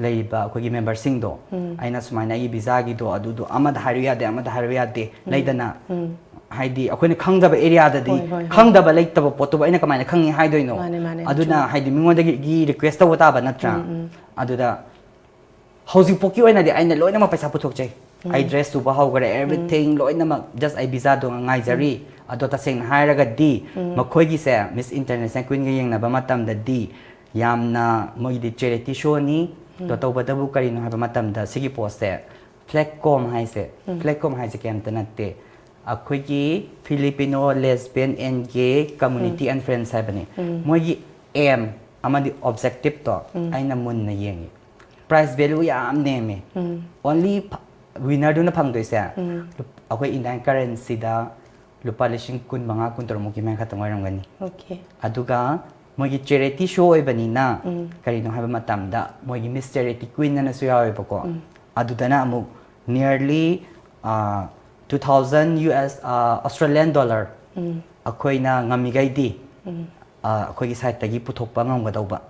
ꯂꯩꯔꯤꯕ ꯑꯩꯈꯣꯏꯒꯤ member ꯁꯤꯡꯗꯣ, ꯑꯩꯅ ꯁꯨꯃꯥꯏꯅ ꯑꯩꯒꯤ ꯚꯤꯖꯥꯒꯤꯗꯣ ꯑꯗꯨꯗꯣ ꯑꯃꯗ ꯍꯥꯏꯔꯨ ꯌꯥꯗꯦ, ꯑꯃꯗ ꯍꯥꯏꯔꯨ ꯌꯥꯗꯦ, ꯂꯩꯗꯅ, ꯍꯥꯏꯗꯤ ꯑꯩꯈꯣꯏꯅ ꯈꯪꯗꯕ area ꯗꯗꯤ, ꯍꯣꯏ, ꯍꯣꯏ, ꯍꯣꯏ꯫ ꯈꯪꯗꯕ ꯂꯩꯇꯕ ꯄꯣꯠꯇꯨꯕꯨ ꯑꯩꯅ ꯀꯃꯥꯏꯅ ꯈꯪꯉꯤ ꯍꯥꯏꯗꯣꯏꯅꯣ? ꯃꯥꯅꯦ, ꯃꯥꯅꯦ, ꯑꯗꯨꯅ true꯫ ꯍꯥꯏꯗꯤ ꯃꯤꯉꯣꯟꯗꯒꯤ request ꯇꯧꯕ ꯇꯥꯕ ꯅꯠꯇ꯭ꯔꯥ? ꯑꯗꯨꯗ ꯍꯧꯖꯤꯛꯐꯥꯎꯀꯤ ꯑꯣꯏꯅꯗꯤ ꯑꯩꯅ ꯂꯣꯏꯅꯃꯛ ꯄꯩꯁꯥ ꯄꯨꯊꯣꯛꯆꯩ꯫ ꯑꯩ dress ꯇꯨꯕ ꯍꯧꯈ꯭ꯔꯦ, everything ꯂꯣꯏꯅꯃꯛ, just ꯑꯩ ꯚꯤꯖꯥꯗꯣ ꯉꯥꯏꯖꯔꯤ꯫ ꯑꯗꯣ ꯇꯁꯦꯡꯅ ꯍꯥꯏꯔꯒꯗꯤ ꯃꯈꯣꯏꯒꯤꯁꯦ Miss International Queen ꯒ ꯌꯦꯡꯅꯕ ꯃꯇꯝꯗꯗꯤ ꯌꯥꯝꯅ ꯃꯣꯏꯒꯤꯗꯤ charity show ꯅꯤ꯫ ꯑꯗꯣ ꯇꯧꯕꯇꯕꯨ ꯀꯔꯤꯅꯣ ꯍꯥꯏꯕ ꯃꯇꯝꯗ ꯁꯤꯒꯤ post ꯁꯦ, FLAGCOM ꯍꯥꯏꯁꯦ, FLAGCOM ꯍꯥꯏꯁꯦ ꯀꯩꯝꯇ ꯅꯠꯇꯦ, ꯑꯩꯈꯣꯏꯒꯤ Filipino Lesbian and Gay Community and Friends ꯍꯥꯏꯕꯅꯤ꯫ ꯃꯣꯏꯒꯤ aim ꯑꯃꯗꯤ objective ꯇꯣ ꯑꯩꯅ ꯃꯨꯟꯅ ꯌꯦꯡꯉꯤ꯫ Prize value ꯌꯥꯝ ꯅꯦꯝꯃꯦ꯫ Only winner ꯗꯨꯅ ꯐꯪꯗꯣꯏꯁꯦ, ꯑꯩꯈꯣꯏ Indian currency ꯗ ꯂꯨꯄꯥ ꯂꯤꯁꯤꯡ ꯀꯨꯟ ꯃꯉꯥ, ꯀꯨꯟ ꯇꯔꯨꯛ ꯃꯨꯛꯀꯤ ꯃꯌꯥ ꯈꯛꯇꯪ ꯑꯣꯏꯔꯝꯒꯅꯤ꯫ Okay꯫ ꯑꯗꯨꯒ ꯃꯣꯏꯒꯤ charity show ꯑꯣꯏꯕꯅꯤꯅ, ꯀꯔꯤꯅꯣ ꯍꯥꯏꯕ ꯃꯇꯝꯗ ꯃꯣꯏꯒꯤ Miss Charity Queen ꯑꯅꯁꯨ ꯌꯥꯎꯋꯦꯕꯀꯣ꯫ ꯑꯗꯨꯗꯅ ꯑꯃꯨꯛ nearly two thousand US, Australian dollar ꯑꯩꯈꯣꯏꯅ ꯉꯝꯃꯤꯈꯩꯗꯤ ꯑꯩꯈꯣꯏꯒꯤ side ꯇꯒꯤ ꯄꯨꯊꯣꯛꯄ ꯉꯝꯒꯗꯧꯕ꯫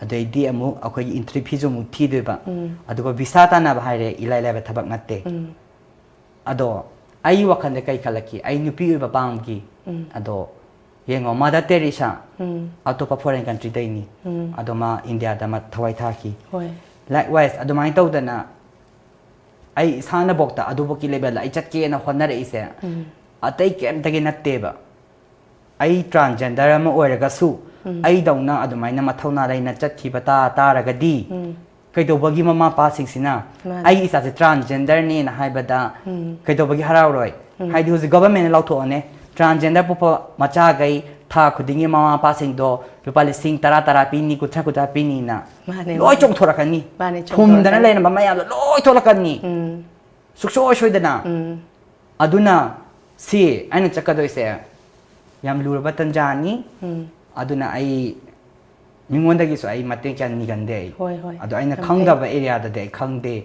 ꯑꯗꯩꯗꯤ ꯑꯃꯨꯛ ꯑꯩꯈꯣꯏꯒꯤ entry fee ꯁꯨ ꯑꯃꯨꯛ ꯊꯤꯗꯣꯏꯕ꯫ ꯑꯗꯨꯒ visa ꯇꯥꯟꯅꯕ ꯍꯥꯏꯔꯦ, ꯏꯂꯥꯏ ꯂꯥꯏꯕ ꯊꯕꯛ ꯅꯠꯇꯦ꯫ ꯑꯗꯣ ꯑꯩ ꯋꯥꯈꯜꯗ ꯀꯩ ꯈꯜꯂꯛꯈꯤ? ꯑꯩ ꯅꯨꯄꯤ ꯑꯣꯏꯕ ꯄꯥꯝꯈꯤ꯫ ꯑꯗꯣ ꯌꯦꯡꯉꯣ, ꯃꯥꯗꯔ ꯇꯦꯔꯤꯁꯥ ꯑꯇꯣꯞꯄ ꯐꯣꯔꯦꯟ ꯀꯟꯇ꯭ꯔꯤꯗꯩꯅꯤ꯫ ꯑꯗꯣ ꯃꯥ ꯏꯟꯗꯤꯌꯥꯗ ꯊꯋꯥꯏ ꯊꯥꯈꯤ꯫ ꯍꯣꯏ꯫ Likewise, ꯑꯗꯨꯃꯥꯏꯅ ꯇꯧꯗꯅ ꯑꯩ ꯏꯁꯥꯅꯐꯧꯇ ꯑꯗꯨꯐꯥꯎꯒꯤ ꯂꯦꯕꯦꯜꯗ ꯑꯩ ꯆꯠꯀꯦꯅ ꯍꯣꯠꯅꯔꯛꯏꯁꯦ ꯑꯇꯩ ꯀꯩꯝꯇꯒꯤ ꯅꯠꯇꯦꯕ꯫ ꯑꯩ ꯇ꯭ꯔꯥꯟꯁꯖꯦꯟꯗꯔ ꯑꯃ ꯑꯣꯏꯔꯒꯁꯨ ꯑꯩꯗꯧꯅ ꯑꯗꯨꯃꯥꯏꯅ ꯃꯊꯧꯅꯥ ꯂꯩꯅ ꯆꯠꯈꯤꯕ ꯇꯥ ꯇꯥꯔꯒꯗꯤ ꯀꯩꯗꯧꯕꯒꯤ ꯃꯃꯥ ꯃꯄꯥꯁꯤꯡꯁꯤꯅ ꯃꯥꯅꯦ꯫ ꯑꯩꯒꯤ ꯏꯆꯥꯁꯦ ꯇ꯭ꯔꯥꯟꯁꯖꯦꯟꯗꯔꯅꯦꯅ ꯍꯥꯏꯕꯗ ꯀꯩꯗꯧꯕꯒꯤ ꯍꯔꯥꯎꯔꯣꯏ? ꯍꯥꯏꯗꯤ ꯍꯧꯖꯤꯛ ꯒꯣꯚꯔꯟꯃꯦꯟꯅ ꯂꯥꯎꯊꯣꯛꯑꯅꯦ, ꯇ꯭ꯔꯥꯟꯁꯖꯦꯟꯗꯔ ꯄꯣꯛꯄ ꯃꯆꯥꯈꯩ ꯊꯥ ꯈꯨꯗꯤꯡꯒꯤ ꯃꯃꯥ ꯃꯄꯥꯁꯤꯡꯗꯣ ꯂꯨꯄꯥ ꯂꯤꯁꯤꯡ ꯇꯔꯥ ꯇꯔꯥ ꯄꯤꯅꯤ, ꯀꯨꯟꯊ꯭ꯔꯥ ꯀꯨꯟꯊ꯭ꯔꯥ ꯄꯤꯅꯤꯅ ꯃꯥꯅꯦ, ꯂꯣꯏ ꯃꯥꯅꯦ꯫ ꯆꯣꯡꯊꯣꯔꯛꯀꯅꯤ꯫ ꯃꯥꯅꯦ, ꯐꯨꯝꯗꯅ ꯆꯣꯡꯊꯣꯔꯛꯀꯅꯤ꯫ ꯂꯩꯔꯝꯕ ꯃꯌꯥꯝꯗꯣ ꯂꯣꯏ ꯊꯣꯛꯂꯛꯀꯅꯤ꯫ ꯎꯝ꯫ ꯁꯨꯛꯁꯣꯏ ꯁꯣꯏꯗꯅ꯫ ꯎꯝ꯫ ꯑꯗꯨꯅ ꯁꯤ ꯑꯩꯅ ꯆꯠꯀꯗꯣꯏꯁꯦ ꯌꯥꯝ ꯂꯨꯔꯕ ꯇꯟꯖꯥꯅꯤ꯫ ꯎꯝ꯫ ꯑꯗꯨꯅ ꯑꯩ ꯃꯤꯉꯣꯟꯗꯒꯤꯁꯨ ꯑꯩ ꯃꯇꯦꯡ ꯀꯌꯥ ꯅꯤꯒꯟꯗꯦ ꯑꯩ꯫ ꯍꯣꯏ, ꯍꯣꯏ꯫ ꯑꯗꯣ ꯑꯩꯅ ꯌꯥꯝ ꯐꯩ꯫ ꯈꯪꯗꯕ ꯑꯦꯔꯤꯌꯥꯗꯗꯤ ꯑꯩ ꯈꯪꯗꯦ꯫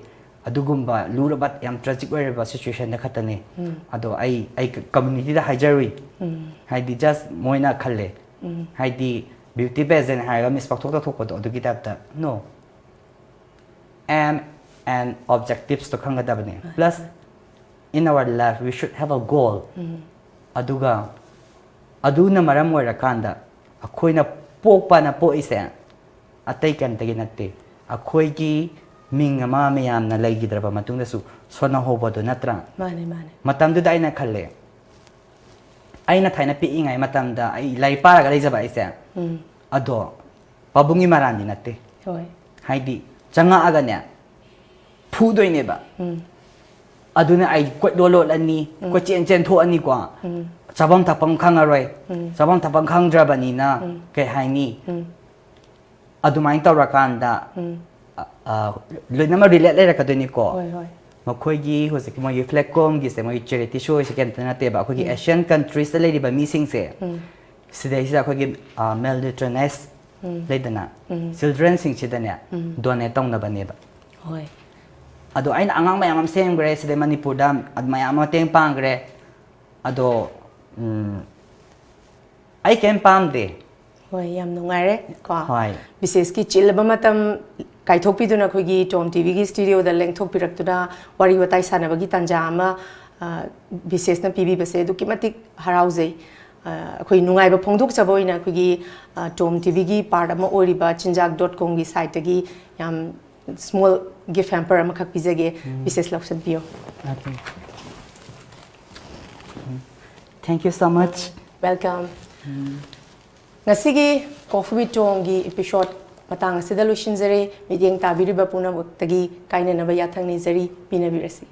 ꯑꯗꯨꯒꯨꯝꯕ ꯂꯨꯔꯕ, ꯌꯥꯝ ꯇ꯭ꯔꯦꯖꯤꯛ ꯑꯣꯏꯔꯕ ꯁꯤꯆꯨꯋꯦꯁꯟꯗ ꯈꯛꯇꯅꯦ꯫ ꯎꯝ꯫ ꯑꯗꯣ ꯑꯩ, ꯑꯩ ꯀꯝꯃ꯭ꯌꯨꯅꯤꯇꯤꯗ ꯍꯥꯏꯖꯔꯨꯏ꯫ ꯎꯝ꯫ ꯍꯥꯏꯗꯤ just ꯃꯣꯏꯅ ꯈꯜꯂꯦ꯫ ꯎꯝ꯫ ꯍꯥꯏꯗꯤ ꯕ꯭ꯌꯨꯇꯤ ꯄꯦꯖꯦꯟ ꯍꯥꯏꯔꯒ ꯃꯤꯁ ꯄꯥꯛꯊꯣꯛꯇ ꯊꯣꯛꯄꯗꯣ ꯑꯗꯨꯒꯤ ꯇꯥꯏꯞꯇ꯫ No꯫ Aim and objectives ꯇꯣ ꯈꯪꯒꯗꯕꯅꯦ꯫ ꯃꯥꯅꯦ꯫ Plus, in our life, we should have a goal꯫ ꯎꯝ꯫ ꯑꯗꯨꯒ ꯑꯗꯨꯅ ꯃꯔꯝ ꯑꯣꯏꯔꯀꯥꯟꯗ ꯑꯩꯈꯣꯏꯅ ꯄꯣꯛꯄꯅ ꯄꯣꯛꯏꯁꯦ ꯑꯇꯩ ꯀꯩꯝꯇꯒꯤ ꯅꯠꯇꯦ꯫ ꯑꯩꯈꯣꯏꯒꯤ ꯃꯤꯡ ꯑꯃ ꯃꯌꯥꯝꯅ ꯂꯩꯈꯤꯗ꯭ꯔꯕ ꯃꯇꯨꯡꯗꯁꯨ ꯁꯣꯟꯅꯍꯧꯕꯗꯣ ꯅꯠꯇ꯭ꯔꯥ? ꯃꯥꯅꯦ, ꯃꯥꯅꯦ꯫ ꯃꯇꯝꯗꯨꯗ ꯑꯩꯅ ꯈꯜꯂꯦ, ꯑꯩꯅ ꯊꯥꯏꯅ ꯄꯤꯛꯏꯉꯩ ꯃꯇꯝꯗ ꯑꯩ ꯂꯥꯏꯔꯤꯛ ꯄꯥꯔꯒ ꯂꯩꯖꯕ ꯑꯩꯁꯦ, ꯎꯝ꯫ ꯑꯗꯣ ꯄꯥꯕꯨꯡꯒꯤ ꯃꯔꯥꯟꯗꯤ ꯅꯠꯇꯦ꯫ ꯍꯣꯏ꯫ ꯍꯥꯏꯗꯤ ꯆꯪꯉꯛꯑꯒꯅꯦ, ꯐꯨꯗꯣꯏꯅꯦꯕ꯫ ꯎꯝ꯫ ꯑꯗꯨꯅ ꯑꯩ ꯀꯣꯏꯂꯣꯠ ꯂꯣꯠꯂꯅꯤ, ꯎꯝ꯫ ꯀꯣꯏꯆꯦꯟ ꯆꯦꯟꯊꯣꯛꯑꯅꯤꯀꯣ꯫ ꯎꯝ꯫ ꯆꯥꯐꯝ ꯊꯛꯐꯝ ꯈꯪꯉꯔꯣꯏ꯫ ꯎꯝ꯫ ꯆꯥꯐꯝ ꯊꯛꯐꯝ ꯈꯪꯗ꯭ꯔꯕꯅꯤꯅ ꯎꯝ꯫ ꯀꯩ ꯍꯥꯏꯅꯤ? ꯎꯝ꯫ ꯑꯗꯨꯃꯥꯏꯅ ꯇꯧꯔꯀꯥꯟꯗ, ꯎꯝ꯫ ꯑ, ꯑ, ꯂꯣꯏꯅꯃꯛ ꯔꯤꯂꯦꯠ ꯂꯩꯔꯛꯀꯗꯣꯏꯅꯤꯀꯣ꯫ ꯍꯣꯏ, ꯍꯣꯏ꯫ ꯃꯈꯣꯏꯒꯤ ꯍꯧꯖꯤꯛꯀꯤ ꯃꯣꯏꯒꯤ ꯐ꯭ꯂꯦꯛꯀꯣꯝꯒꯤꯁꯦ, ꯃꯣꯏꯒꯤ ꯆꯦꯔꯤꯇꯤ ꯁꯣ ꯍꯥꯏꯁꯦ ꯀꯩꯝꯇ ꯅꯠꯇꯦꯕ꯫ ꯑꯩꯈꯣꯏꯒꯤ ꯎꯝ꯫ ꯑꯦꯁꯤꯌꯥꯟ ꯀꯟꯇ꯭ꯔꯤꯁꯇ ꯂꯩꯔꯤꯕ ꯃꯤꯁꯤꯡꯁꯦ, ꯎꯝ꯫ ꯁꯤꯗꯩꯁꯤꯗ ꯑꯩꯈꯣꯏꯒꯤ, ꯑ, ꯃꯦꯜ ꯅ꯭ꯌꯨꯇ꯭ꯔꯤꯅꯥꯏꯁ ꯎꯝ꯫ ꯂꯩꯗꯅ, ꯎꯝ꯫ ꯆꯤꯜꯗ꯭ꯔꯦꯟꯁꯤꯡꯁꯤꯗꯅꯦ ꯎꯝ꯫ ꯗꯣꯅꯦꯠ ꯇꯧꯅꯕꯅꯦꯕ꯫ ꯍꯣꯏ꯫ ꯑꯗꯣ ꯑꯩꯅ ꯑꯉꯥꯡ ꯃꯌꯥꯝ ꯑꯃ ꯁꯦꯝꯈ꯭ꯔꯦ, ꯁꯤꯗꯩ ꯃꯅꯤꯄꯨꯔꯗ ꯃꯌꯥꯝ ꯑꯃ ꯃꯇꯦꯡ ꯄꯥꯡꯈ꯭ꯔꯦ꯫ ꯑꯗꯣ, ꯎꯝ, ꯑꯩ ꯀꯩꯝ ꯄꯥꯝꯗꯦ꯫ ꯍꯣꯏ, ꯌꯥꯝ ꯅꯨꯡꯉꯥꯏꯔꯦ ꯀꯣ꯫ ꯍꯣꯏ꯫ ꯕꯤꯁꯦꯁꯀꯤ ꯆꯤꯜꯂꯕ ꯃꯇꯝ ꯀꯥꯏꯊꯣꯛꯄꯤꯗꯨꯅ ꯑꯩꯈꯣꯏꯒꯤ ꯇꯣꯝ ꯇꯤꯚꯤꯒꯤ ꯁ꯭ꯇꯨꯗꯤꯑꯣꯗ ꯂꯦꯡꯊꯣꯛꯄꯤꯔꯛꯇꯨꯅ ꯋꯥꯔꯤ ꯋꯥꯇꯥꯏ ꯁꯥꯟꯅꯕꯒꯤ ꯇꯥꯟꯖꯥ ꯑꯃ, ꯕꯤꯁꯦꯁꯅ ꯄꯤꯕꯤꯕꯁꯦ ꯑꯗꯨꯛꯀꯤ ꯃꯇꯤꯛ ꯍꯔꯥꯎꯖꯩ꯫ ꯑ, ꯑꯩꯈꯣꯏ ꯅꯨꯡꯉꯥꯏꯕ ꯐꯣꯡꯗꯣꯛꯆꯕ ꯑꯣꯏꯅ ꯑꯩꯈꯣꯏꯒꯤ, ꯑ, ꯇꯣꯝ ꯇꯤꯚꯤꯒꯤ ꯄꯥꯔꯠ ꯑꯃ ꯑꯣꯏꯔꯤꯕ ꯆꯤꯟꯖꯥꯛ ꯗꯣꯠ ꯀꯣꯝꯒꯤ ꯁꯥꯏꯠꯇꯒꯤ ꯌꯥꯝ ꯁ꯭ꯃꯣꯜ ꯒꯤꯐ ꯍꯦꯝꯄꯔ ꯑꯃꯈꯛ ꯄꯤꯖꯒꯦ꯫ ꯕꯤꯁꯦꯁ ꯂꯧꯁꯤꯟꯕꯤꯌꯨ꯫ Okay. Thank you so much. Welcome. ꯉꯁꯤꯒꯤ ꯀꯣꯐꯤ ꯋꯤꯠ ꯇꯣꯝꯒꯤ ꯏꯄꯤꯁꯣꯗ ꯃꯇꯥꯡ ꯑꯁꯤꯗ ꯂꯣꯏꯁꯤꯟꯖꯔꯦ꯫ ꯃꯤꯠꯌꯦꯡ ꯇꯥꯕꯤꯔꯤꯕ ꯄꯨꯝꯅꯃꯛꯇꯒꯤ ꯀꯥꯏꯅꯅꯕ ꯌꯥꯊꯪ ꯅꯤꯖꯔꯤ꯫ ꯄꯤꯅꯕꯤꯔꯁꯤ꯫